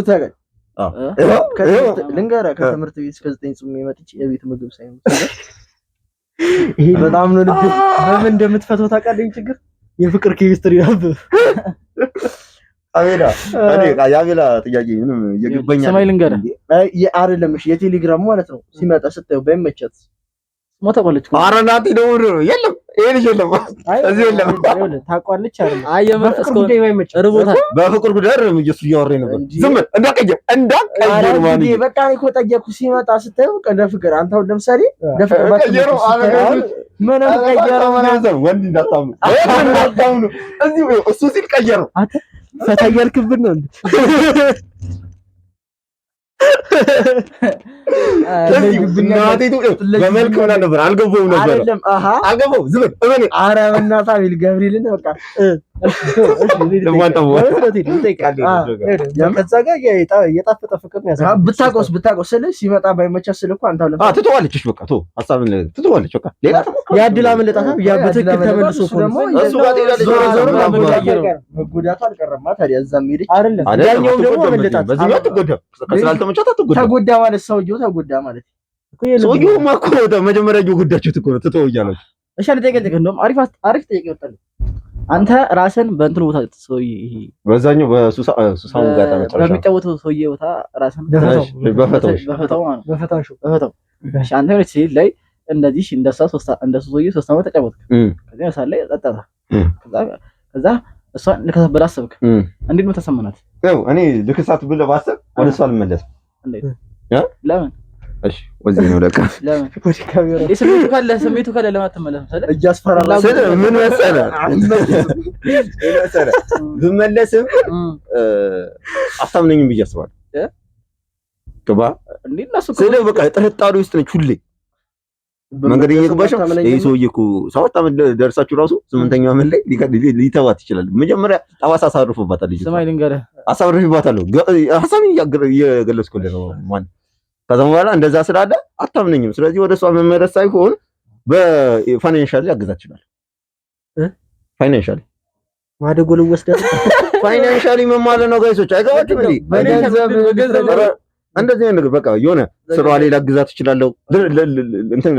ልንገርህ ከትምህርት ቤት እስከ 9 ጽሜ መጥቼ የቤት ምግብ ሳይሆን ይሄ በጣም ነው ልብ በምን እንደምትፈተው ታውቃለህ? ችግር የፍቅር ኬሚስትሪ ነበር። አቤላ እኔ የአቤላ ጥያቄ ምንም እየገባኝ ስማኝ ልንገርህ አይደለም። እሺ የቴሌግራም ማለት ነው ሲመጣ ስታየው ባይመቻት ሞተቆለች። ኧረ ናቲ ደግሞ የለም ይሄ ልጅ የለም እዚህ የለም። ታውቀዋለች አይደል? አይ የምር በፍቅር ጉዳይ ባይመቻት ርቦታል። በፍቅር ጉዳይ አይደለም እየሱ እያወራኝ ነበር። ዝም በል እንዳትቀየር እንዳትቀየር ማለት ነው። በቃ እኔ እኮ ጠየኩህ። ሲመጣ ስታየው ለፍቅር አንተ አሁን ለምሳሌ ለፍቅር ቀየረው ምንም ቀየረው ምናምን ወንድ እንዳታምኑ ወንድ እንዳታምኑ እዚህ እሱ ሲል ቀየረው። አንተ ፈታ እያልክብን ነው እንዴ? በመልክ ምናምን ነበር አልገባውም ነበር አልገባውም። ዝም በል እመኔ። ኧረ በእናትህ አቤል ገብርኤልን በቃ ከዛ ጋር የጣፈጠ ፍቅር ነው ያሳየው። ብታቆስ ብታቆስ ስልህ ሲመጣ ባይመቻት ስልህ እኮ አንተ አሁን ትተዋለች። እሺ በቃ ተው፣ ሀሳብን ትተዋለች። በቃ ሌላ የአድል አመለጣት። ያ በትክክል ተመልሶ እኮ ነው እሱ ጋር ትሄዳለች። ዞሮ ዞሮ መጎዳቱ አልቀረማ። ታዲያ እዛም ሄደች አይደለም፣ ያኛውም ደግሞ አመለጣት። በዚህኛው አትጎዳም፣ ስላልተመቻት አትጎዳም። ተጎዳ ማለት ሰውየው ተጎዳ ማለት ሰውየውማ እኮ መጀመሪያ እየጎዳችሁት እኮ ነው። ትተው እያላችሁ እሺ ልጠይቅህ፣ እንደውም አሪፍ አሪፍ ጥያቄ ወጣልኝ። አንተ ራስን በእንትኑ ቦታ ሰውዬ ይሄ በዛኛው በሱሳው ጋር ተመጨረሻ በሚጫወተው ሰውዬ ቦታ ራስን በፈታው በፈታው ማለት ነው። በፈታው እሺ፣ አንተ የሆነች ሴት ላይ እንደዚህ እንደሷ ሶስት እንደሱ ሰውዬ 3 ዓመት ተጫወትክ። ከዛ ሳለ ጠጣታ። ከዛ እሷን ልከሳት ብለህ አሰብክ። እንዴት ነው ተሰማናት? ያው እኔ ልክሳት ብለህ ባሰብ ወደ እሷ አልመለስም። እንዴት? ለምን? እሺ ወዚህ ነው ለካ ለምን ስሜቱ ካለ ስሜቱ ካለ ለምን አትመለስም? ስለ እያስፈራራ ምን መሰለህ ብመለስም አታምነኝም ብዬ አስባለሁ። ገባ እንዴ? እነሱ ስለ በቃ ጥርጣሬ ውስጥ ነች ሁሌ መንገድ እየገባሽ ይሄ ሰውዬ እኮ 7 ዓመት ደርሳችሁ ራሱ 8ኛው ዓመት ላይ ሊተዋት ይችላል። መጀመሪያ ጠባሳ አሳርፎባታል። ልጅ ስማኝ ልንገርህ፣ አሳርፎባታል። ሀሳቤን እየገለጽኩልህ ነው ማን ከዛም በኋላ እንደዛ ስላለ አታምነኝም። ስለዚህ ወደ እሷ መመለስ ሳይሆን በ financially አግዛት ይችላል። financially ማደጎ ልወስዳት financially ምን ማለት ነው guys ኦች? አይገባችሁም እንዴ? እንደዚህ አይነት ነገር በቃ የሆነ ስራዋ ላይ ላግዛት እችላለሁ። እንትን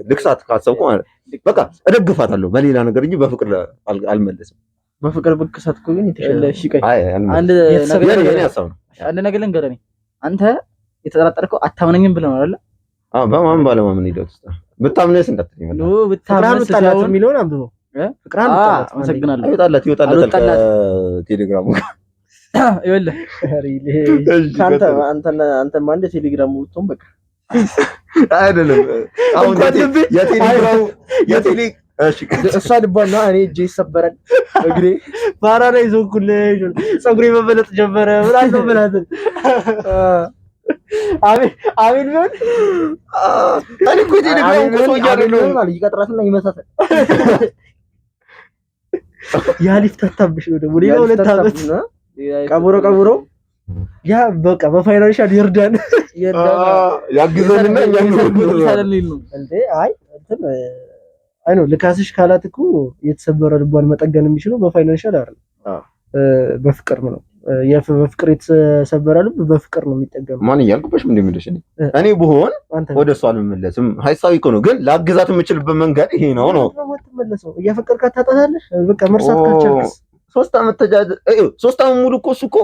ልክሳት ካሰብኩ ማለት በቃ እደግፋታለሁ በሌላ ነገር እንጂ በፍቅር አልመለስም። በፍቅር ብክሳት እኮ ግን የተሻለ። እሺ ቆይ አንድ ነገር ልንገርህ። አንተ የተጠራጠርከው አታምነኝም ብለህ ነው አይደል? አዎ በማመን ባለማመን ሂደት ውስጥ ብታምነስ እንዳትለኝ no ብታምነስ ሳይሆን የሚለውን አንብበው። ፍቅርህን አልጣላት። አመሰግናለሁ። ይወጣላት ይወጣላታል ከቴሌግራሙ ጋር ይኸውልህ አንተ አንተማ እንደ ቴሌግራሙ ወጥቶም በቃ አይደለም አሁን የቴሌግራሙ የቴሌ እሺ እሷ ልቧን ነው። እኔ እጄ ይሰበራል እግሬ ባራ ላይ ዞንኩልሽ ፀጉሬ መበለጥ ጀመረ ምናምን ምናምን አቤል አቤል ቢሆን እኔ እኮ የቴሌግራሙ እኮ ሰውዬ አይደለሁም ማለት ይቀጥራትና ይመሳሳል። ያ ሊፍታታብሽ ነው ደግሞ ሌላ 2 ዓመት ቀብሮ ቀብሮ ያ በቃ በ financial ይርዳን ያግዘንና እኛም እንዴ አይ እንትን አይ ነው ልካስሽ ካላት እኮ የተሰበረ ልቧን መጠገን የሚችለው በ financial አይደለም፣ በፍቅር ነው። በፍቅር የተሰበረ ልብ በፍቅር ነው የሚጠገነው። ማን እያልኩበሽ ምን እንደሚልሽ እኔ ብሆን ወደ እሷ አልመለስም። ሀሳቢ እኮ ነው፣ ግን ላግዛት የምችልበት መንገድ ይሄ ነው ነው የምትመለሰው። እያፈቀርካት ታጣታለሽ። በቃ መርሳት ካልቻልክስ 3 ዓመት ተጃጅ 3 ዓመት ሙሉ እኮ እሱ እኮ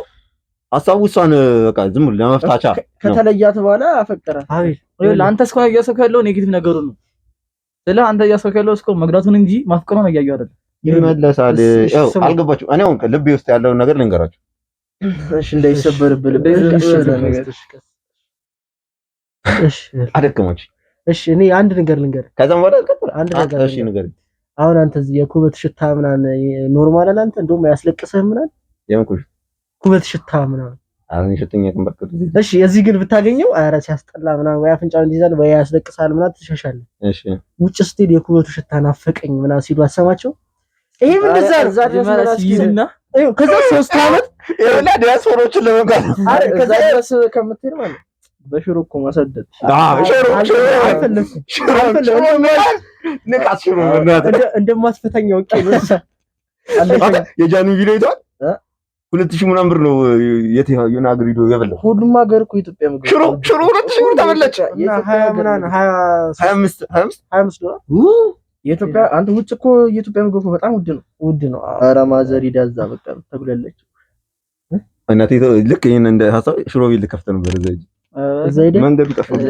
ሀሳቡ እሷን በቃ ዝም ብሎ ለመፍታቻ ከተለያት በኋላ አፈቀረ። አቤል ይኸውልህ አንተ እስካሁን እያሰብክ ያለው negative ነገሩ ነው። ስለ አንተ እያሰብክ ያለው እስኮ መጉዳቱን እንጂ ማፍቀሩን እያየሁ አይደለም። ይመለሳል። ያው አልገባችሁም። እኔ አሁን ልቤ ውስጥ ያለውን ነገር ልንገራችሁ። እሺ እንዳይሰበርብህ ልብ እሺ አደከማችሁ። እሺ እኔ አንድ ነገር ልንገርህ። ከዛም በኋላ አልቀጥል። አንድ ነገር እሺ ንገረኝ። አሁን አንተ እዚህ የኩበት ሽታ ምናምን normal አለ አንተ እንደውም አያስለቅስህም ምናምን የምን ኩበት ኩበት ሽታ ምናምን አሁን ሽተኛ ቅንበርክ። እሺ እዚህ ግን ብታገኘው ኧረ ሲያስጠላ ምናምን ወይ አፍንጫውን ይይዛል ወይ ያስለቅሳል ምናምን ትሸሻለህ። እሺ ውጭ ስትሄድ የኩበቱ ሽታ ናፈቀኝ ምናምን ሲሉ አሰማቸው። ይሄም እንደዛ ነው። ከዛ 3 ዓመት ይኸውልህ ዲያስፖራዎችን ለመንካት አረ ከዛ ድረስ ከምትሄድ ማለት በሽሮ እኮ ማሳደድ አልፈለኩም ንቃት ሽሮ በእናትህ እንደማትፈታኝ አውቄ ነው። የጃኒ ቪዲዮ አይተዋል። 2000 ምናምን ብር ነው የት የሆነ ሀገር ሂዶ የበላው። ሁሉም ሀገር እኮ ኢትዮጵያ ምግብ ሽሮ ሽሮ 2000 ብር ተበላች። እና 25 25 ዶላር የኢትዮጵያ አንተ ውጭ እኮ የኢትዮጵያ ምግብ እኮ በጣም ውድ ነው ውድ ነው። ኧረ ማዘር ሂዳ እዛ በቃ ተጉላለች። እናቴ ልክ ይሄን እንደ ሀሳብ ሽሮ ቤት ልከፍት ነበር እዛ እዛ ሄደህ መንገዱ ጠፋ። እዛ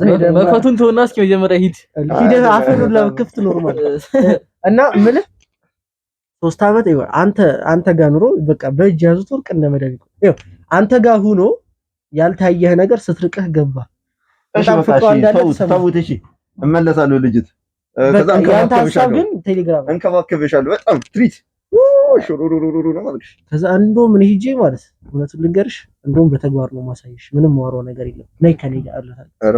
ሄደህ መክፈቱን ተውና እስኪ መጀመሪያ ሂድ ሂደህ አፍህን ሁላ ክፍት normal እና ምልህ 3 ዓመት ይኸው አንተ አንተ ጋር ኑሮ በቃ በእጅ ያዙት ወርቅ እንደ መዳብ ይኸው አንተ ጋር ሆኖ ያልታየህ ነገር ስትርቅህ ገባ። በጣም ፍቅሯ እንዳለ ተውት። እሺ እመለሳለሁ ልጅት ከዛ እንከባከብሻለሁ። ግን ቴሌግራም እንከባከብሻለሁ በጣም ትሪት ሽሩሩሩሩ ነው ማለት። ከዛ እንደውም እኔ ሂጄ ማለት እውነቱን ልንገርሽ እንደውም በተግባር ነው ማሳየሽ። ምንም ማወራው ነገር የለም። ነይ ከኔ ጋር አለታለሁ። ኧረ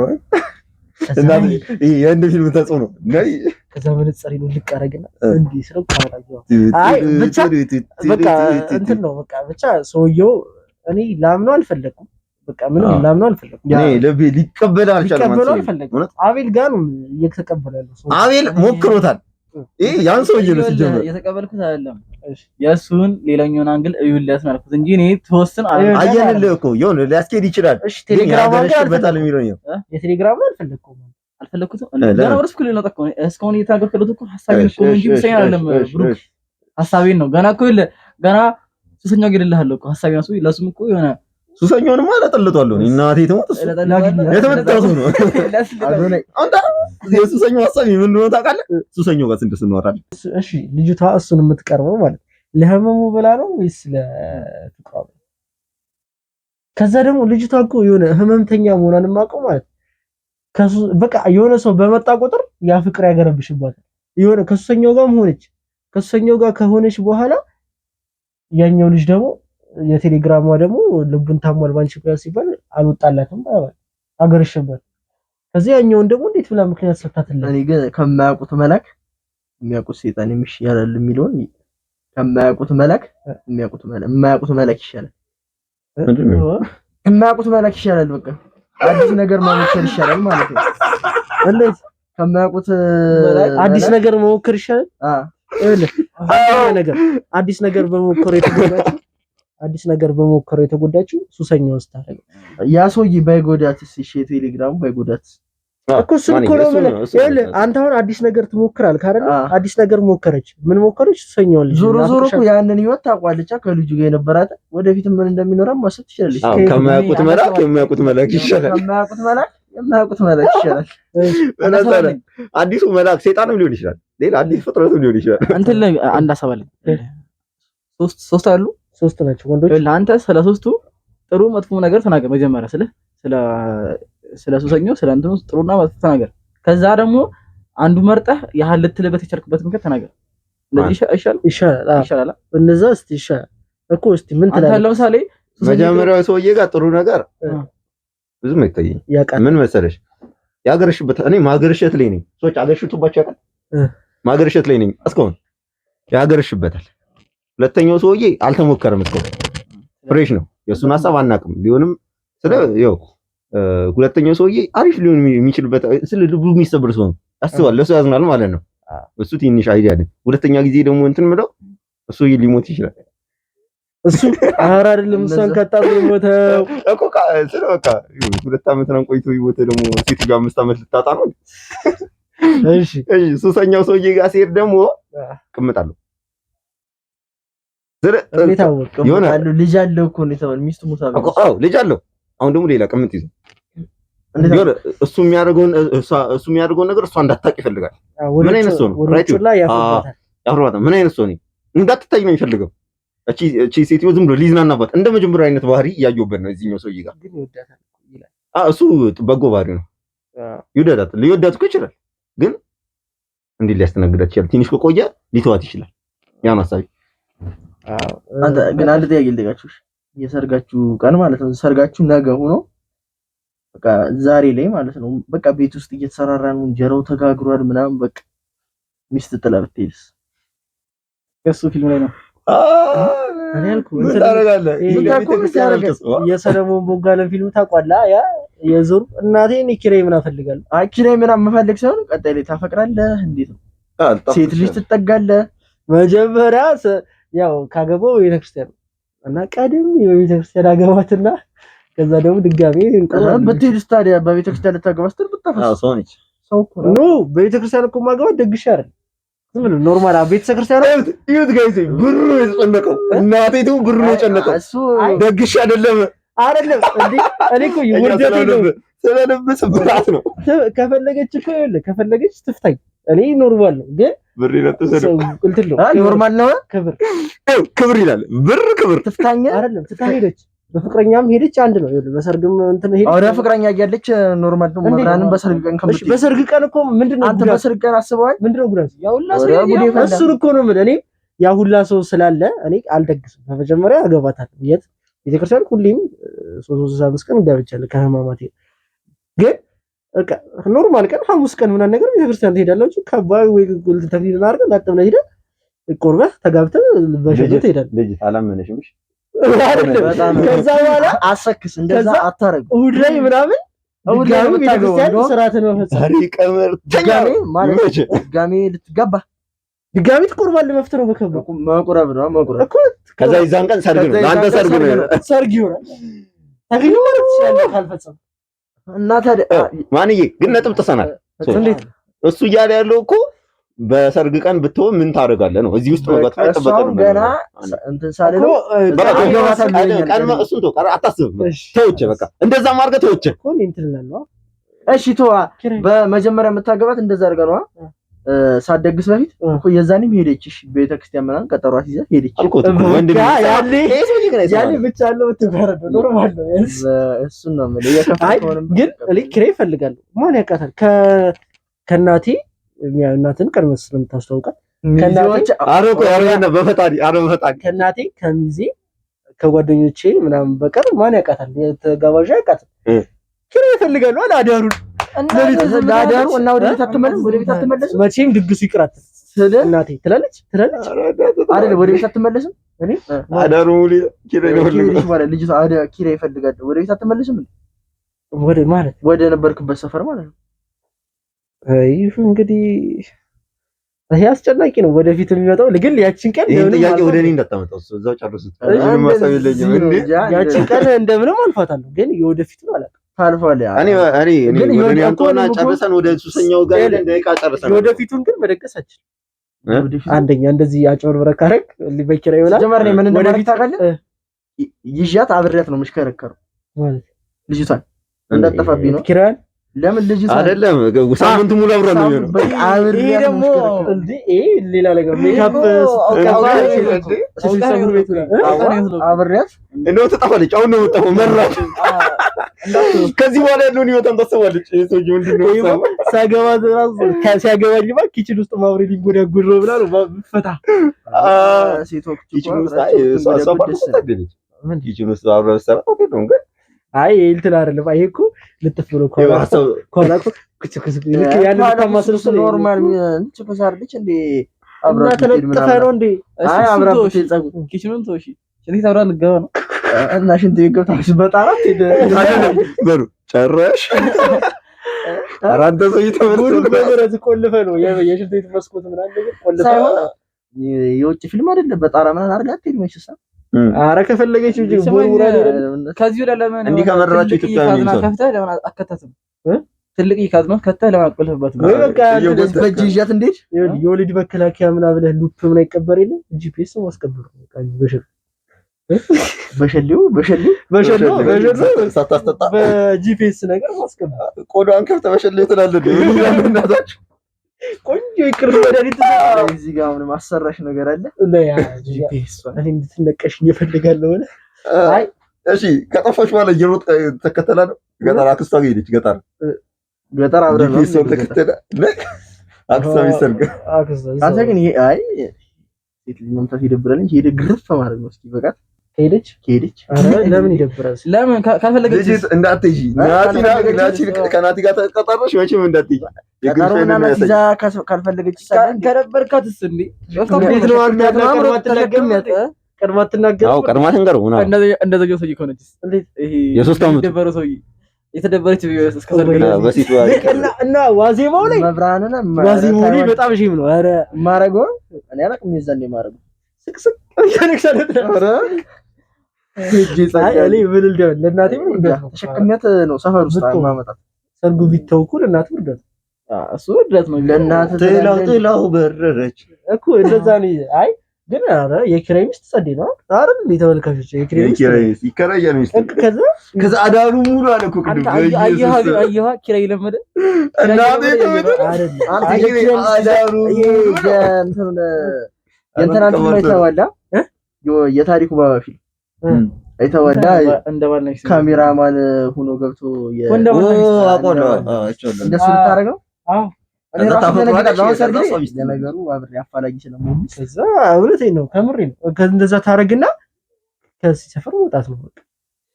የህንድ ፊልም ተጽዕኖ ነይ። ከዛ መነጽሬን ውልቅ አደረግና እንዲህ ስለው አይ ብቻ በቃ እንትን ነው በቃ ብቻ ሰውየው እኔ ላምነው አልፈለኩም። በቃ ምንም ላምነው አልፈለኩም። እኔ ልቤ ሊቀበል አልቻለም። አቤል ጋር ነው እየተቀበለ ያለው ሰው። አቤል ሞክሮታል። ይሄ ያን ሰውዬ ነው ሲጀምር የተቀበልኩት አይደለም የእሱን ሌላኛውን angle እዩለት ነው ያልኩት እንጂ እኔ ተወስን አየንልህ እኮ የሆነ ሊያስኬድ ይችላል። እሺ ቴሌግራም ያገረሽበታል የሚለው ነው። የቴሌግራም አልፈለኩም አልፈለኩትም። ገና ወደ school ነው ጠቆ እስካሁን እየተናገርኩ ያለሁት እኮ ሀሳቤን እኮ እንጂ ብቻዬን አይደለም ብሩክ፣ ሀሳቤን ነው። ገና እኮ ይኸውልህ ገና ሱሰኛው ገድልሃለሁ እኮ ሀሳቤን እሱ ለሱም እኮ የሆነ ሱሰኛውንማ አለጠልጧለሁ እናቴ ትሞት እሱ የተመታ ሰው ነው። አንተ የሱሰኛው ሀሳብ ምን እንደሆነ ታውቃለህ? ሱሰኛው ጋር ስንደርስ እናወራለን። እሺ ልጅቷ እሱን የምትቀርበው ማለት ለህመሙ ብላ ነው ወይስ ለፍቅሯ? ከዛ ደግሞ ልጅቷ እኮ የሆነ ህመምተኛ መሆኗን የማውቀው ማለት በቃ የሆነ ሰው በመጣ ቁጥር ያ ፍቅር ያገረብሽባታል። የሆነ ከሱሰኛው ጋር ሆነች፣ ከሱሰኛው ጋር ከሆነች በኋላ ያኛው ልጅ ደግሞ የቴሌግራሟ ደግሞ ልቡን ታሟል ባንቺ ጋር ሲባል አልወጣላትም አገረሸባት። ከዚህ ያኛውን ደግሞ እንዴት ብላ ምክንያት ሰጣትልኝ። እኔ ግን ከማያውቁት መላክ የሚያውቁት ሰይጣን ይሻላል የሚለውን ከማያውቁት መላክ የሚያውቁት መላክ የማያውቁት መላክ ይሻላል። የማያውቁት መላክ ይሻላል። በቃ አዲስ ነገር መሞከር ይሻላል ማለት ነው። እንዴት ከማያውቁት አዲስ ነገር መሞከር ይሻላል? ይኸውልህ ነገር አዲስ ነገር በመሞከር የተጎዳችው አዲስ ነገር በመሞከር የተጎዳችው ሱሰኛው ውስጥ ታረገ። ያ ሰውዬ ባይጎዳትስ? እሺ የቴሌግራሙ ባይጎዳትስ እኮ እሱን እኮ ነው የምልህ። ይኸውልህ አንተ አሁን አዲስ ነገር ትሞክራለህ አይደል? አዲስ ነገር ሞከረች። ምን ሞከረች? ሱሰኛውን ልጅ። ዞሮ ዞሮ እኮ ያንን ህይወት ታውቋለች። ከልጁ ጋር የነበራት ወደፊት ምን እንደሚኖራት ማሰብ ትችላለች። ከማያውቁት መልአክ የሚያውቁት መልአክ ይሻላል። ከማያውቁት መልአክ የማያውቁት መልአክ ይሻላል። አዲሱ መልአክ ሰይጣንም ሊሆን ይችላል፣ ሌላ አዲስ ፍጥረትም ሊሆን ይችላል። እንትን ላይ አንድ ሀሳብ አለኝ። ሶስት አሉ፣ ሶስት ናቸው ወንዶች። ለአንተ ስለ ሶስቱ ጥሩ መጥፎ ነገር ተናገር መጀመሪያ ስለ ስለ ሱሰኛው ስለ እንትኑ ጥሩና መጥፎ ተናገር። ከዛ ደግሞ አንዱ መርጠህ ያህል ልትልበት የቻልክበት ምክንያት ተናገር። እንደዚህ ይሻላል ይሻላል። እንደዛ እስቲ ይሻላል እኮ። እስቲ ምን ትላለህ? ለምሳሌ መጀመሪያው ሰውዬ ጋር ጥሩ ነገር ብዙም አይታየኝም። ምን መሰለሽ ያገረሽበት፣ እኔ ማገረሸት ላይ ነኝ። ሰዎች አገርሽቱባቸው ያውቃል። ማገረሸት ላይ ነኝ እስካሁን ያገረሽበታል። ሁለተኛው ሰውዬ አልተሞከረም እስካሁን fresh ነው። የእሱን ሀሳብ አናውቅም። ሊሆንም ስለ ያው ሁለተኛው ሰውዬ አሪፍ ሊሆን የሚችልበት ስለ ልቡ የሚሰብር ሰው ነው አስባለሁ። ለሱ ያዝናል ማለት ነው። እሱ ትንሽ idea አለ። ሁለተኛ ጊዜ ደግሞ እንትን ምለው እሱ ሊሞት ይችላል። እሱ ኧረ አይደለም እሷን ከጣት የሞተው እኮ ስለ በቃ 2 ዓመት ነው ቆይቶ ይሞተ ደግሞ ሴትዮዋ 5 ዓመት ልታጣ ነው። እሺ እሺ ሱሰኛው ሰውዬ ጋር ሲሄድ ደግሞ ቅምጣለሁ። ልጅ አለው እኮ ነው የተባለው። ሚስቱ ሞታ አዎ ልጅ አለው። አሁን ደግሞ ሌላ ቅምጥ ይዞ እሱ የሚያደርገውን ነገር እሷ እንዳታውቅ ይፈልጋል። ምን አይነት ሰው ነው? right ያፍርባታል። ምን አይነት ሰው ነው? እንዳትታይ ነው የሚፈልገው። እቺ ሴትዮ ዝም ብሎ ሊዝናናባት እንደ መጀመሪያው አይነት ባህሪ እያየሁበት ነው እዚህኛው ሰውዬ ጋር። እሱ በጎ ባህሪ ነው። ይወዳታል። ሊወዳት እኮ ይችላል፣ ግን እንዴት ሊያስተናግዳት ይችላል? ትንሽ ከቆየ ሊተዋት ይችላል። ያን ሀሳቢ አንተ ግን አንድ ጥያቄ ልጠይቃችሁ። የሰርጋችሁ ቀን ማለት ነው ሰርጋችሁ ነገ ሆኖ በቃ ዛሬ ላይ ማለት ነው በቃ ቤት ውስጥ እየተሰራራ ነው፣ እንጀራው ተጋግሯል ምናምን በቃ ሚስት ጥላ ብትሄድስ? እሱ ፊልም ላይ ነው። እኔ አልኩህ የሰለሞን ቦጋለን ፊልም ታውቋለህ? ያ የዞር እናቴ እኔ ኪራይ ምናምን እፈልጋለሁ። አይ ኪራይ ምናምን መፈለግ ሳይሆን ቀጣይ ላይ ታፈቅራለህ። እንዴት ነው ሴት ልጅ ትጠጋለህ? መጀመሪያ ያው ካገባው ቤተክርስቲያን እና ቀድም የቤተክርስቲያን አገባትና ከዛ ደግሞ ድጋሜ እንቆራለን። ብትሄድስ ታዲያ በቤተክርስቲያን ልታገባ ስትል ብታፈስ ሰው ነች። ሰው እኮ ነው። no በቤተክርስቲያን እኮ ማገባት ደግሼ አይደል ዝም ብሎ normal ቤተክርስቲያን እዩት guys፣ ብሩ ነው የተጨነቀው። እናቴ ትሙት ብሩ ነው የጨነቀው። ደግሼ አይደለም አይደለም እንዴ እኔ እኮ ውርደቴ ነው። ስለ ልብ ስብራት ነው። ከፈለገች እኮ ይኸውልህ ከፈለገች ትፍታኝ። እኔ normal ነው ግን ብር ይለጥሰው እንትን ነው normal ነው። ክብር ክብር ይላል። ብር ክብር ትፍታኝ አይደለም ትታ ሄደች። በፍቅረኛም ሄደች አንድ ነው። ይኸውልህ በሰርግም እንትን ሄደች። አውራ ፍቅረኛ እያለች normal ነው። መብራንም በሰርግ ቀን እሺ፣ በሰርግ ቀን እኮ ምንድነው አንተ በሰርግ ቀን አስበዋል? ምንድነው ጉዳት? ያው ሁላ ሰው እሱን እኮ ነው የምልህ። እኔ ያ ሁላ ሰው ስላለ እኔ አልደግስም። በመጀመሪያ አገባታለሁ። የት ቤተክርስቲያን ሁሌም 365 ቀን ገብቻለሁ ከህማማቴ። ግን በቃ normal ቀን ሐሙስ ቀን ምናምን ነገር ቤተክርስቲያን ትሄዳላችሁ። ከባቢ ወይ ተክሊል አድርገህ ላጥ ብለህ ሄደህ ቆርበህ ተጋብተህ በሸሎ ትሄዳለህ። ልጅ አላመነሽም? እሺ ከዛ በኋላ አሰክስ እንደዛ አታረግ። እሑድ ላይ ምናምን እሑድ ላይ ቤተክርስቲያን ስርዓትን መፈጸም ድጋሜ ማለት ድጋሜ ልትጋባ ድጋሚ ትቆርባለህ። መፍትሄ ነው በከበው መቁረብ ነው መቁረብ እኮ። ከዛ የዛን ቀን ሰርግ ነው፣ ለአንተ ሰርግ ነው፣ ሰርግ ይሆናል። ተክሊል ማለት ትችላለህ ካልፈጸምክ። እና ታዲያ ማንዬ ግን ነጥብ ጥሰናል። እንዴት እሱ እያለ ያለው እኮ በሰርግ ቀን ብትሆን ምን ታደርጋለህ ነው። እዚህ ውስጥ መግባት አይጠበቅም። ገና እንትን ሳልለው ቀድመህ እሱን ተው፣ አታስብም። ተውቼ በቃ እንደዛ አድርገህ ተውቼ እሺ ተዋ። በመጀመሪያ የምታገባት እንደዛ አድርገህ ነዋ። ሳትደግስ በፊት እኮ የዛኔም ሄደች። እሺ ቤተክርስቲያን ምናምን ቀጠሯት ይዛ ሄደች። ያኔ ብቻ አለው ብትጓረደው normal ነው። እሱን ነው የምልህ። ግን እኔ ኪራይ እፈልጋለሁ። ማን ያውቃታል? ከእናቴ እናትን ቀድመህ ስለምታስተዋውቃት ከእናቴ ከሚዜ ከጓደኞቼ ምናምን በቀር ማን ያውቃታል? የተጋባዥ ያውቃታል። ኪራይ እፈልጋለሁ አለ አዳሩን ለአዳሩ እና ወደ ቤት አትመለስም። ወደ ቤት አትመለስም። መቼም ድግሱ ይቅራት እናቴ ትላለች ትላለች አይደል? ወደ ቤት አትመለስም። እኔ አዳሩ ሙሉ ኪራይ ነው ልጅቷ ኪራይ ይፈልጋል። ወደ ቤት አትመለስም። ወደ ማለት ወደ ነበርክበት ሰፈር ማለት ነው። ይህ እንግዲህ ይሄ አስጨናቂ ነው። ወደፊት የሚመጣው ግን ያቺን ቀን ይሄን ጥያቄ ወደ እኔ እንዳታመጣው፣ እሱ እዛው ጨርሱት። ምንም ሀሳብ የለኝም። እንዴ ያቺን ቀን እንደምንም አልፋታለሁ፣ ግን የወደፊቱን አላውቅም። ታልፏል። እኔ እኔ እኔ ወደ እኔ አንተና ጨርሰን ወደ ሱሰኛው ጋር ሄደን ደቂቃ ጨርሰን የወደፊቱን ግን መደገስ አልችልም። አንደኛ እንደዚህ አጭበርብረህ ካረግ በኪራይ ይሆናል። ጀመር ነው ምን እንደማደርግ ታውቃለህ? ይዣት አብሬያት ነው የምሽከረከረው ማለት ልጅቷን እንዳጠፋብኝ ነው ኪራይ ለምን ልጅቷ አይደለም ሳምንቱ ሙሉ አብረን ነው የሚሆነው። በቃ ይሄ ደግሞ እንዴ ይሄ ሌላ ነገር ሜካፕ አብሬያት እንደው ትጠፋለች። አሁን ነው የምጠፋው። መራት ከዚህ በኋላ ያለውን ህይወቷን ታስባለች። ይሄ ሰውዬ ምንድን ነው ሳገባ እራሱ ሲያገባኝማ kitchen ውስጥ ማብሬ ሊጎዳጉድ ነው ብላ ነው ፈታ ሴቶች kitchen ውስጥ አይ እሷ kitchen ውስጥ አብረን ሰራ ነው ግን አይ እንትን አይደለም። አይ እኮ ልጥፍ ብሎ ከኋላ እኮ ክስ ክስ ልክ ያንን ታማስል እሱ normal እንትን አይደለች እንዴ? እና ተለጥፈ ነው እንዴ? አይ አብራ ብትሄድ ፀጉር kitchen ኑን ተው እሺ። ሽንት ቤት አብራ ልትገባ ነው እና ሽንት ቤት ገብታ በጣራ ትሄድ በሉ ጨረሽ። ኧረ አንተ ሰውዬ ሙሉ በብረት ቆልፈ ነው የሽንት ቤት መስኮት ምናምን ነገር ቆልፈ ሳይሆን የውጭ ፊልም አይደለም። በጣራ ምናምን አድርጋ አትሄድም መቼስ። አረ ከፈለገች እንጂ ቦርቡራ ከዚህ ወዲያ ለምን እንዲህ ከመረራቸው ኢትዮጵያውያን ካዝና ከፍተህ ለምን አከተትም? ትልቅ ካዝና ከተህ ለምን አትቆልፍበትም? ወይ በቃ በእጅ ይዣት እንዴት የወሊድ መከላከያ ምናምን ብለህ loop ምናምን አይቀበር የለ GPS ማስቀበር በቃ በሸሌው በሸሌው በሸሌው በሸሌው ሳታስጠጣ በ GPS ነገር ማስቀበር ቆዳዋን ከፍተህ በሸሌው ትላለህ። እናታችሁ ቆንጆ ይቅር መድኃኒት እዚህ ጋር ምንም አሰራሽ ነገር አለ እና ያ GPS እኔ እንድትነቀሽ እፈልጋለሁ። አይ እሺ፣ ከጠፋሽ በኋላ እየሮጥ ተከተላ ነው ገጠር አክስቷ ጋር ሄደች። ገጠር ገጠር አብረን ነው GPS ተከተላ አክስቷ ሚሰርግ አንተ ግን ይሄ አይ ሴት ልጅ መምታት ይደብራል እንጂ ሄደህ ግርፍ ማድረግ ነው። እስኪ በቃት ሄደች ሄደች። ኧረ ለምን ይደብራል? ለምን ካልፈለገች ልጅ እንዳትሄጂ ናቲ ከናቲ ጋር ተቀጣጥረሽ መቼም እንዳትሄጂ ቀጠሮና ናቲ ይዛ ካልፈለገች ከደበርካትስ እንዴ እንዴት ነው ቀድማ አትናገርም? አዎ ቀድማ ትንገረው። እንደዚያው ሰውዬ ከሆነችስ ይሄ የሶስት ዓመቱ የተደበረው ሰውዬ የተደበረች እስከ ሰርግ በሴት እና ዋዜማው ላይ መብራንና ዋዜማው ላይ በጣም shame ነው። ኧረ ማረገው እኔ አላውቅም። የዛኔ ማረገው ስቅስቅ ለእናቴ ተሸክሚያት ነው ሰፈር ውስጥ ማመጣት። ሰርጉ ቢተው እኮ ለእናቴ ውርደት እሱ ውርደት ነው። ለእናት ጥላው ጥላው በረረች እኮ እንደዛ ነው። አይ ግን ኧረ የኪራይ ሚስት ጸዴ ነው አይደል? እንዴ ተመልካቾች፣ የኪራይ ሚስት ይከራያል ሚስት። ከዛ አዳሩ ሙሉ አለ እኮ ቅድም አየሃ ኪራይ ለመደ እናቴ አዳሩ የእንትናን ፊልም አይተኸዋል? የታሪኩ ባባ ፊልም አይተኸዋል? ካሜራማን ሆኖ ገብቶ እንደሱ ልታደርግ ነው። ለነገሩ አብሬ አፋላጊ ስለመሆን ከዛ እውነቴን ነው፣ ከምሬ ነው። እንደዛ ታደርግና ከዚህ ሰፈር መውጣት ነው በቃ።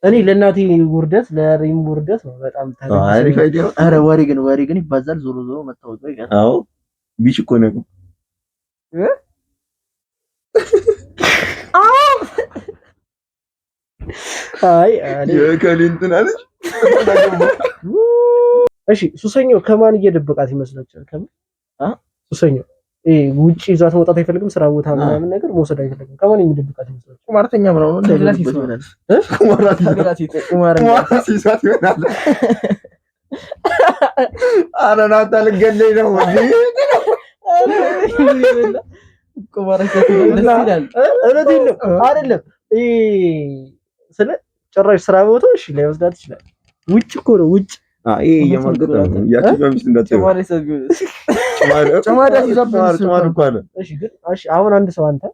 እኔ ለእናቴ ውርደት ለሪም ውርደት ነው በጣም። አሪፍ idea። ኧረ ወሬ ግን ይባዛል። ዞሮ ዞሮ መታወቂያው ይቀራል። አዎ፣ bitch እኮ ነው። እ? አይ የከሌ እንትን አለች። እሺ፣ ሱሰኛው ከማን እየደበቃት ይመስላችኋል? ከምን? አ? ሱሰኛው ይሄ ውጪ ይዟት መውጣት አይፈልግም። ስራ ቦታ ምናምን ነገር መውሰድ አይፈልግም። ከማን የሚደብቃት ይመስላችኋል? ቁማርተኛ ምናምን ከሌላ ሴት እንዳይሆንበት ነው። ይሆናል። ከሌላ ሴት። ቁማረኛ። ቁማር ሲይዟት ይሆናል። ኧረ ናታ ልገለኝ ነው እንዴ? ቁማር ደስ ይላል። እውነቴን ነው። አይደለም፣ ይሄ ስለ ጭራሽ ስራ ቦታ እሺ ላይወስዳት ይችላል። ውጭ እኮ ነው፣ ውጭ። ይሄ እየማገጠ ነው። ያቺኛው ሚስት እንዳትዪው። ቁማር ይሰብ ቢሆንስ? ጭማዳ ሲይዟት ጭማድ እኮ አለ። እሺ ግን እሺ አሁን አንድ ሰው አንተ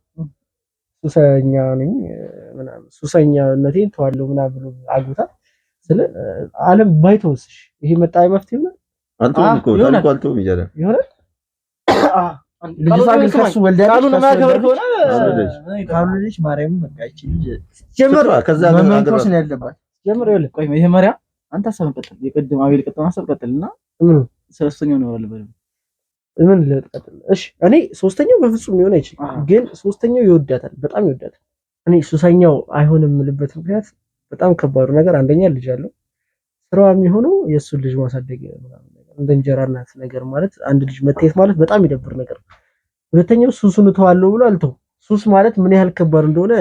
ሱሰኛ ነኝ ምናምን ሱሰኛነቴን ተዋለሁ ምናምን ብሎ አግብታ ስለ ዓለም ባይተወስሽ ይሄ መጣ መፍትሄ ነው? አልተውም እኮ። ይሆናል። ታሪኩ አልተውም እያለ። ይሆናል። ልጅቷ ግን ከሱ ወልዳለች። ቃሉን ከሱ የማያከብር ወልዳለች። ከሆነ ወልዳለች። ካልወለደች ማርያምን በቃ ይቺ ልጅ ጀምር። ከዛ መመንኮስ ነው ያለባት። ጀምር ይኸውልህ። ቆይ፣ መጀመሪያ አንተ ሀሳብን ቀጥል። የቅድም አቤል ቀጥል፣ ሀሳብ ቀጥልና ምን? ስለ ሶስተኛው እናወራለን በደንብ። ምን ልቀጥል? እሺ፣ እኔ ሶስተኛው በፍጹም ሊሆን አይችልም። ግን ሶስተኛው ይወዳታል፣ በጣም ይወዳታል። እኔ ሱሰኛው አይሆንም የምልበት ምክንያት በጣም ከባዱ ነገር አንደኛ ልጅ አለው። ስራዋ የሚሆነው የእሱን ልጅ ማሳደግ ምናምን ነገር፣ እንደ እንጀራ እናት ነገር ማለት አንድ ልጅ መታየት ማለት በጣም ይደብር ነገር ነው። ሁለተኛው ሱሱን እተዋለሁ ብሎ አልተው። ሱስ ማለት ምን ያህል ከባድ እንደሆነ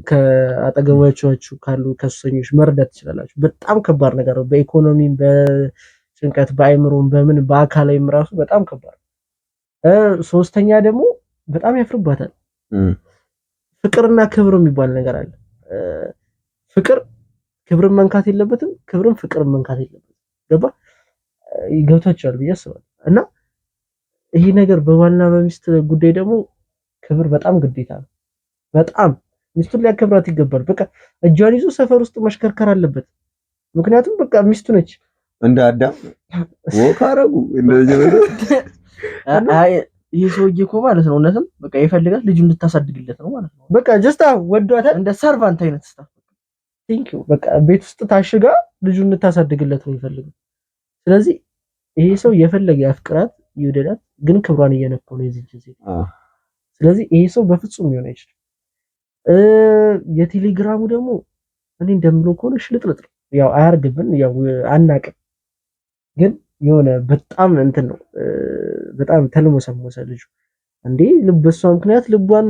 ከአጠገባችሁ ካሉ ከሱሰኞች መረዳት ትችላላችሁ። በጣም ከባድ ነገር ነው። በኢኮኖሚም፣ በጭንቀት፣ በአይምሮም፣ በምን በአካላዊም ራሱ በጣም ከባድ ነው። ሶስተኛ ደግሞ በጣም ያፍርባታል። ፍቅርና ክብር የሚባል ነገር አለ። ፍቅር ክብርን መንካት የለበትም፣ ክብርም ፍቅርን መንካት የለበትም። ገባ? ገብቷችኋል ብዬ አስባለሁ። እና ይሄ ነገር በባልና በሚስት ጉዳይ ደግሞ ክብር በጣም ግዴታ ነው። በጣም ሚስቱን ሊያከብራት ይገባል። በቃ እጇን ይዞ ሰፈር ውስጥ መሽከርከር አለበት። ምክንያቱም በቃ ሚስቱ ነች። እንደ አዳም walk አረጉ እንደዚህ። አይ ይህ ሰውዬ እኮ ማለት ነው እውነትም በቃ ይፈልጋል ልጁ እንድታሳድግለት ነው ማለት ነው። በቃ just ወዷታል። እንደ servant አይነት stuff። Thank you። በቃ ቤት ውስጥ ታሽጋ ልጁን እንድታሳድግለት ነው የሚፈልገው። ስለዚህ ይሄ ሰው የፈለገ ያፍቅራት ይውደዳት፣ ግን ክብሯን እየነካው ነው የዚህች ሴት። ስለዚህ ይሄ ሰው በፍጹም ሊሆን አይችልም። የቴሌግራሙ ደግሞ እኔ እንደምለው ከሆነ ሽልጥልጥ ነው። ያው አያርግብን፣ ያው አናቅም፣ ግን የሆነ በጣም እንትን ነው፣ በጣም ተልሞሰሞሰ ልጁ። እንዴ በሷ ምክንያት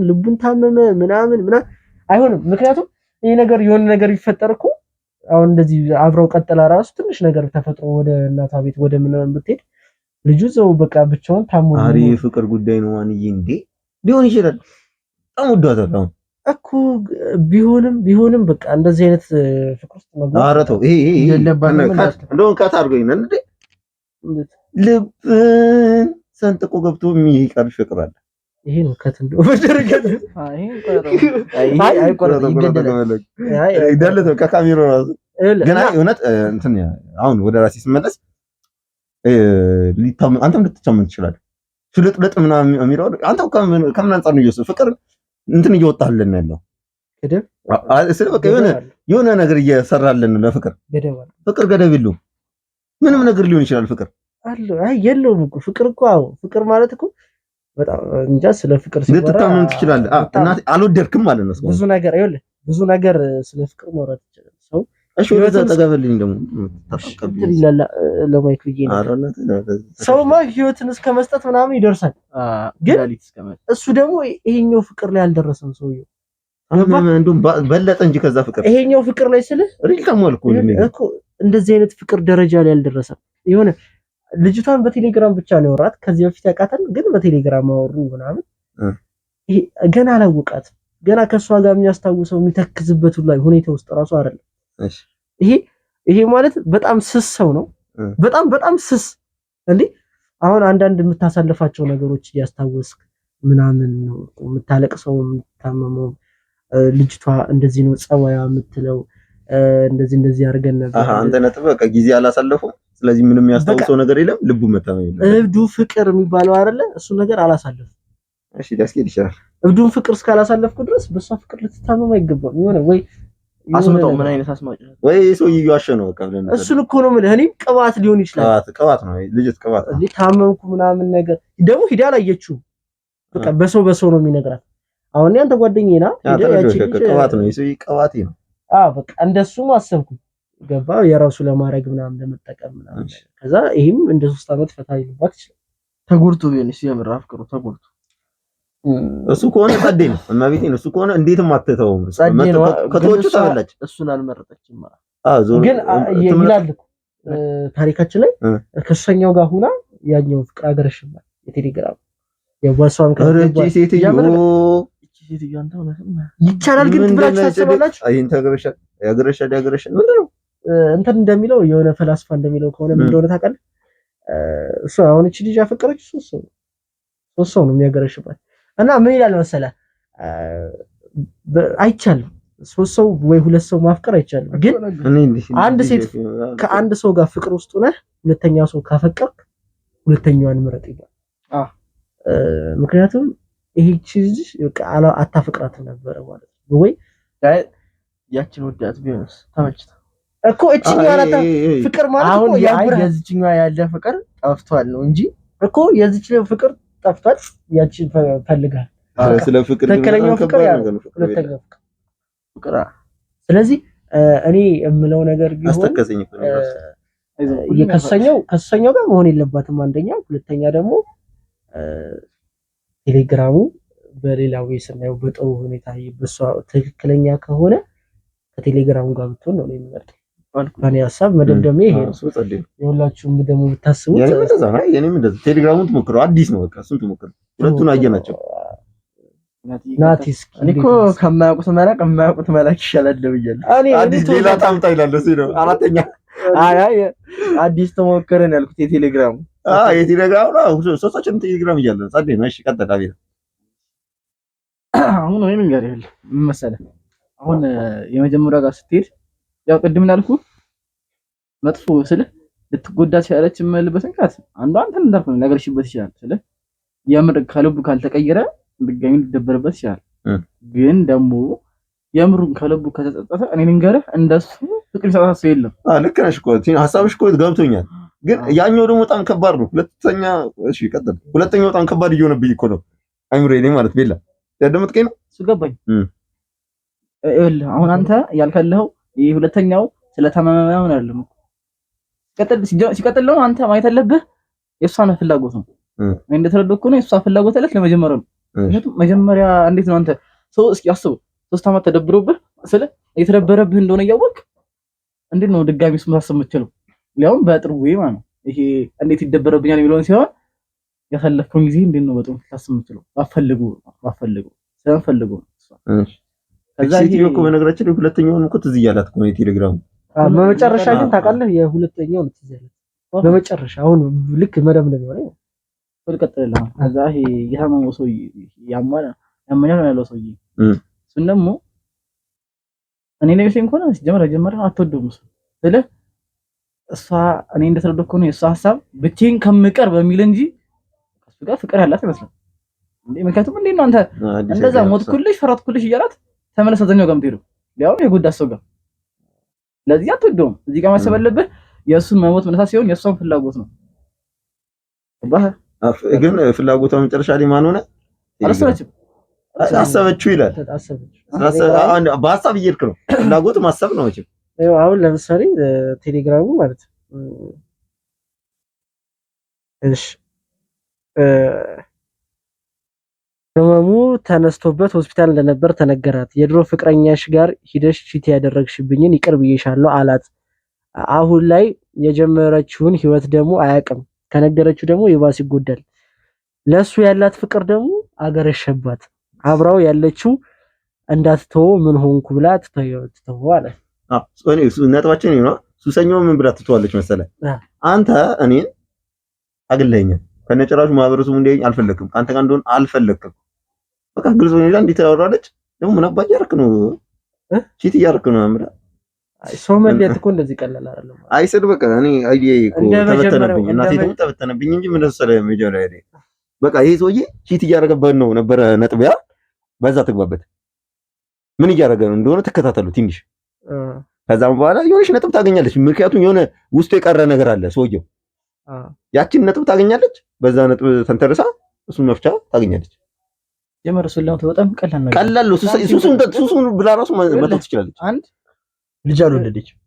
ልቡን ታመመ ምናምን ምናምን አይሆንም። ምክንያቱም ይሄ ነገር የሆነ ነገር ቢፈጠር እኮ አሁን እንደዚህ አብረው ቀጥላ ራሱ ትንሽ ነገር ተፈጥሮ ወደ እናቷ ቤት ወደ ምናምን ብትሄድ ልጁ ዘው በቃ ብቻውን ታሞ አሪ የፍቅር ጉዳይ ነው ማንዬ፣ እንዴ ሊሆን ይችላል። በጣም ወዷታል አሁን። እኮ ቢሆንም በቃ እንደዚህ አይነት ፍቅር ውስጥ መግባት ኧረ ተው፣ ይሄ ይሄ የለባትም። እንደውም cut አድርጎኝ ነው እንዴ። ልብን ሰንጥቆ ገብቶ የሚቀር ፍቅር አለ። ይሄ ነው cut እንደው መደረግ አይቆረጥም፣ ይገደላል። ይደለተው ከካሜራው ራሱ ግን አይ እውነት እንትን አሁን ወደ ራሴ ስመለስ ሊታመን አንተም ልትታመን ትችላለህ። ሽልጥልጥ ምናምን የሚለው አንተ ከምን አንጻር ነው እየወሰድክ ፍቅር እንትን እየወጣልን ያለው? ገደብ። ስለ በቃ የሆነ ነገር እየሰራልን ነው ለፍቅር። ገደብ አለ። ፍቅር ገደብ የለውም። ምንም ነገር ሊሆን ይችላል ፍቅር። አለ፣ አይ የለውም እኮ ፍቅር እኮ። አዎ፣ ፍቅር ማለት እኮ በጣም እንጃ ስለ ፍቅር ሲወራ ልትታመም ትችላለህ። እና አልወደድክም ማለት ነው። ብዙ ነገር፣ ይኸውልህ፣ ብዙ ነገር ስለ ፍቅር ማውራት ይችላል ሰው። እሺ ወደዛ ጠጋበልኝ ደግሞ። እንትን ይላል ለ mic ብዬ ነው። ሰውማ ህይወትን እስከ መስጠት ምናምን ይደርሳል። ግን እሱ ደግሞ ይሄኛው ፍቅር ላይ አልደረሰም ሰውየው። እንደውም በለጠ እንጂ ከዛ ፍቅር። ይሄኛው ፍቅር ላይ ስልህ real ታሟል እኮ። እኮ እንደዚህ አይነት ፍቅር ደረጃ ላይ አልደረሰም። የሆነ ልጅቷን በቴሌግራም ብቻ ነው ያወራት። ከዚህ በፊት ያውቃታል፣ ግን በቴሌግራም አወሩ ምናምን። ይሄ ገና አላወቃትም። ገና ከእሷ ጋር የሚያስታውሰው የሚተክዝበት ላይ ሁኔታ ውስጥ እራሱ አይደለም። ይሄ ማለት በጣም ስስ ሰው ነው። በጣም በጣም ስስ። እንዴ አሁን አንዳንድ የምታሳልፋቸው ነገሮች እያስታወስክ ምናምን ነው የምታለቅሰው፣ የምታመመው። ልጅቷ እንደዚህ ነው ጸባያ የምትለው፣ እንደዚህ እንደዚህ አድርገን ነበር። አሃ አንተ ነጥብ በቃ ጊዜ አላሳለፉም። ስለዚህ ምንም የሚያስታውሰው ነገር የለም። ልቡ መታመም የለም። እብዱ ፍቅር የሚባለው አይደለ? እሱ ነገር አላሳለፍም። እሺ ሊያስኬድ ይችላል። እብዱን ፍቅር እስካላሳለፍኩ ድረስ በሷ ፍቅር ልትታመም አይገባም። የሆነ ወይ አስምጠው ምን አይነት አስማጭ ወይ ሰውዬው እየዋሸ ነው። በቃ ብለን እሱን እኮ ነው የምልህ። እኔም ቅባት ሊሆን ይችላል። ቅባት ቅባት ነው ልጅት ቅባት ነው። ታመምኩ ምናምን ነገር ደግሞ ሂዳ አላየችውም። በቃ በሰው በሰው ነው የሚነግራት። አሁን ያንተ ጓደኛዬ ና ሂዳ ያቺ ቅባት ነው የሰውዬው ቅባት ነው። አዎ በቃ እንደሱም አሰብኩ። ገባ የራሱ ለማድረግ ምናምን ለመጠቀም ምናምን። ከዛ ይሄም እንደ 3 ዓመት ፈታ ይልባት ይችላል። ተጎድቶ ቢሆንስ የምር አፍቅሮ ተጎድቶ እሱ ከሆነ ጸዴ ነው። እመቤቴ ነው። እሱ ከሆነ እንዴትም አትተውም። ከተወቹ ተበላች። እሱን አልመረጠችም። አዎ ዞሮ ግን ይላል እኮ ታሪካችን ላይ ከእሷኛው ጋር ሁና ያኛው ፍቅር አገረሽባት የቴሌግራም የዋሷን ከረጂ ሴትዮ ይቻላል ግን ብላችሁ ታስባላችሁ? አይን ተገረሻል ያገረሻል ያገረሻል ምንድን ነው እንትን እንደሚለው የሆነ ፈላስፋ እንደሚለው ከሆነ ምን እንደሆነ ታውቃለህ? እሱ አሁን እቺ ልጅ ያፈቀረች ሶስት ሰው ነው የሚያገረሽባት። እና ምን ይላል መሰለህ፣ አይቻልም ሶስት ሰው ወይ ሁለት ሰው ማፍቀር አይቻልም። ግን አንድ ሴት ከአንድ ሰው ጋር ፍቅር ውስጥ ሆነህ ሁለተኛ ሰው ካፈቀርክ ሁለተኛዋን ምረጥ ይላል። ምክንያቱም ይሄ ልጅ በቃ አታፈቅራትም ነበረ ማለት ነው። ወይ ያችን ወዳት ቢሆንስ ተመችታ እኮ እቺኛዋ ናት ፍቅር ማለት እኮ የዚችኛዋ ያለ ፍቅር ጠፍቷል ነው እንጂ እኮ የዚች ፍቅር ጠፍቷል። ያቺን ፈልጋል። ስለ ፍቅር ትክክለኛው ፍቅር ያ ሁለተኛው ፍቅር። ስለዚህ እኔ የምለው ነገር ቢሆን አስተከዘኝ እኮ የከሰኛው ከሰኛው ጋር መሆን የለባትም አንደኛ፣ ሁለተኛ ደግሞ ቴሌግራሙ በሌላ ወይ ስናየው በጥሩ ሁኔታ በሷ ትክክለኛ ከሆነ ከቴሌግራሙ ጋር ብትሆን ነው የሚመርጠው። በእኔ ሀሳብ መደምደሚያ ይሄ ነው። የሁላችሁም ደግሞ ብታስቡት የኔም እንደዛ ነው። የኔም እንደዛ ቴሌግራሙን ትሞክረው አዲስ ነው በቃ እሱን ትሞክረው። ሁለቱን አየናቸው። ናቲስ እኔ እኮ ከማያውቁት መራቅ የማያውቁት መላክ ይሻላል ብያለሁ። አዲስ ሌላ ታምጣ ይላል እሱ ነው አራተኛ። አይ አይ አዲስ ተሞከረን ያልኩት የቴሌግራሙ የቴሌግራሙ ነው። ሶስታችንም ቴሌግራም እያለ ጸዴ ነው። እሺ ቀጥል አቤል። አሁን እኔ ልንገርህ ምን መሰለህ፣ አሁን የመጀመሪያው ጋር ስትሄድ ያው ቅድም እንዳልኩህ መጥፎ ስልህ ልትጎዳ ትችላለች የምልበት ምክንያት አንዷ አንተን እንዳልኩህ ነው ሊያገርሽበት ይችላል ስልህ የምር ከልቡ ካልተቀየረ ድጋሚ ሊደበርበት ይችላል። ግን ደግሞ የምሩን ከልቡ ከተጸጸተ እኔ ልንገርህ እንደሱ ፍቅር ይሰጣት ሰው የለም። ልክ ነሽ እኮ ሀሳብሽ እኮ ገብቶኛል። ግን ያኛው ደግሞ በጣም ከባድ ነው። ሁለተኛ እሺ ቀጥል። ሁለተኛው በጣም ከባድ እየሆነብኝ እኮ ነው አይምሮዬ ላይ ማለት ቤላ ያደመጥከኝ ነው እሱ ገባኝ። ይኸውልህ አሁን አንተ ያልከለኸው ይሄ ሁለተኛው ስለታመመ ምናምን አይደለም እኮ ሲቀጥል ደግሞ አንተ ማየት አለብህ የእሷን ፍላጎት ነው። እኔ እንደተረዳሁት ከሆነ የእሷ ፍላጎት አለች ለመጀመሪያው ነው። ምክንያቱም መጀመሪያ እንዴት ነው አንተ ሰው እስኪ አስበው 3 ዓመት ተደብሮብህ ስለ እየተደበረብህ እንደሆነ እያወቅህ እንዴት ነው ድጋሚ እሱን ማሰብ የምትችለው? ሊያውም በጥሩ ወይ ማለት ነው። ይሄ እንዴት ይደበረብኛል የሚለውን ሲሆን ያሳለፍከውን ጊዜ እንዴት ነው በጥሩ ታስብ የምትችለው? ባፈልጉ ባፈልጉ ስለምፈልጉ እሺ ከዛ ሴትዮ እኮ በነገራችን ላይ ሁለተኛውን እኮ ትዝ እያላት እኮ ነው የቴሌግራሙ። በመጨረሻ ግን ታውቃለህ የሁለተኛው ትዝ ያላት በመጨረሻ አሁን ልክ መደምደም ነው። ልቀጥልልህ። ከዛ ይሄ የታመመው ሰውዬ ያማል ያመኛል ያለው ሰውዬ እሱን ደግሞ እኔ ነገርሽኝ ከሆነ ሲጀመር መጀመሪያ አትወደውም እሱ ስልህ እሷ እኔ እንደተረዳሁት ከሆነ የእሷ ሀሳብ ብቻዬን ከምቀር በሚል እንጂ ከእሱ ጋር ፍቅር ያላት አይመስልም እንዴ። ምክንያቱም እንዴት ነው አንተ እንደዛ ሞትኩልሽ ፈራትኩልሽ እያላት ተመለስ አብዛኛው ጋር የምትሄደው ሊያውም የጎዳ ሰው ጋር። ለዚህ አትወደውም። እዚህ ጋር ማሰብ አለብህ የእሱን መሞት መነሳት ሲሆን የእሷን ፍላጎት ነው። ገባህ? ግን ፍላጎቷ መጨረሻ ላይ ማን ሆነ? አላሰበችም። አሰበችው ይላል። በሀሳብ እየሄድክ ነው። ፍላጎት ማሰብ ነው። አሁን ለምሳሌ ቴሌግራሙ ማለት እሺ ህመሙ ተነስቶበት ሆስፒታል እንደነበር ተነገራት። የድሮ ፍቅረኛሽ ጋር ሂደሽ ቺት ያደረግሽብኝን ይቅር ብዬሻለሁ አላት። አሁን ላይ የጀመረችውን ህይወት ደግሞ አያውቅም። ከነገረችው ደግሞ ይባስ ይጎዳል። ለሱ ያላት ፍቅር ደግሞ አገረሸባት። አብራው ያለችው እንዳትተው ምን ሆንኩ ብላ ትተው አለ። ነጥባችን ነው። ሱሰኛው ምን ብላ ትተዋለች መሰለ? አንተ እኔን አግለኸኛል፣ ከነጭራሹ ማህበረሰቡ እንዲያየኝ አልፈለክም፣ ከአንተ ጋር እንደሆን አልፈለክም። በቃ ግልጽ ሆኖ እንዲህ ታወራለች። ደግሞ ምን አባ እያደረክ ነው? cheat እያደረክ ነው አምራ ሰው መለየት እኮ እንደዚህ ቀላል አይደለም። አይ ስል በቃ እኔ idea እኮ ተበተነብኝ፣ እናቴ ደግሞ ተበተነብኝ እንጂ ምን መሰለህ መጀመሪያ idea በቃ ይሄ ሰውዬ cheat እያደረገበት ነው ነበረ ነጥቢያ። በዛ ትግባበት ምን እያደረገ ነው እንደሆነ ትከታተሉ ትንሽ። ከዛም በኋላ የሆነች ነጥብ ታገኛለች። ምክንያቱም የሆነ ውስጡ የቀረ ነገር አለ ሰውየው። ያችን ነጥብ ታገኛለች። በዛ ነጥብ ተንተርሳ እሱን መፍቻ ታገኛለች። ጀመር እሱን ለመተው በጣም ቀላል ነገር ቀላል ነው። ሱሱን ብላ ራሱ መተው ትችላለች። አንድ ልጅ አልወለደችም።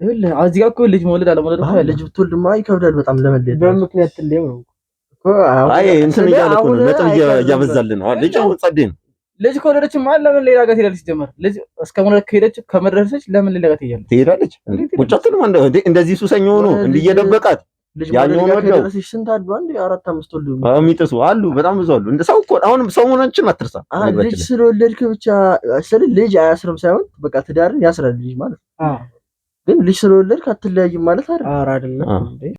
ይኸውልህ እዚህ ጋር እኮ ልጅ መውለድ አለመውለድ እኮ ልጅ ብትወልድማ ይከብዳል በጣም ለመለየት። በምክንያት ትለየው ነው አይ እንትን እያለ እኮ ነው፣ ነጥብ እያበዛልን ነው። ልጅ አሁን ጸዴ ነው። ልጅ ከወለደችማ ለምን ሌላ ጋር ትሄዳለች? ጀመር ልጅ እስከ መውለድ ከሄደች ከመድረሰች ለምን ሌላ ጋር ትሄዳለች? ትሄዳለች። ቁጭ አትልም። እንደዚህ ሱሰኛ ሆኖ እንዲህ እየደበቃት ልጅ ያኛውን ወደው ስንት አሉ? አንድ አራት አምስት ወልዱ የሚጥሱ አሉ። በጣም ብዙ አሉ። እንደ ሰው እኮ አሁንም ሰው መሆናችን አትርሳ። ልጅ ስለወለድክ ብቻ ስለ ልጅ አያስርም ሳይሆን በቃ ትዳርን ያስራል ልጅ ማለት ነው። ግን ልጅ ስለወለድክ አትለያይም ማለት አይደለም። ኧረ አይደለም።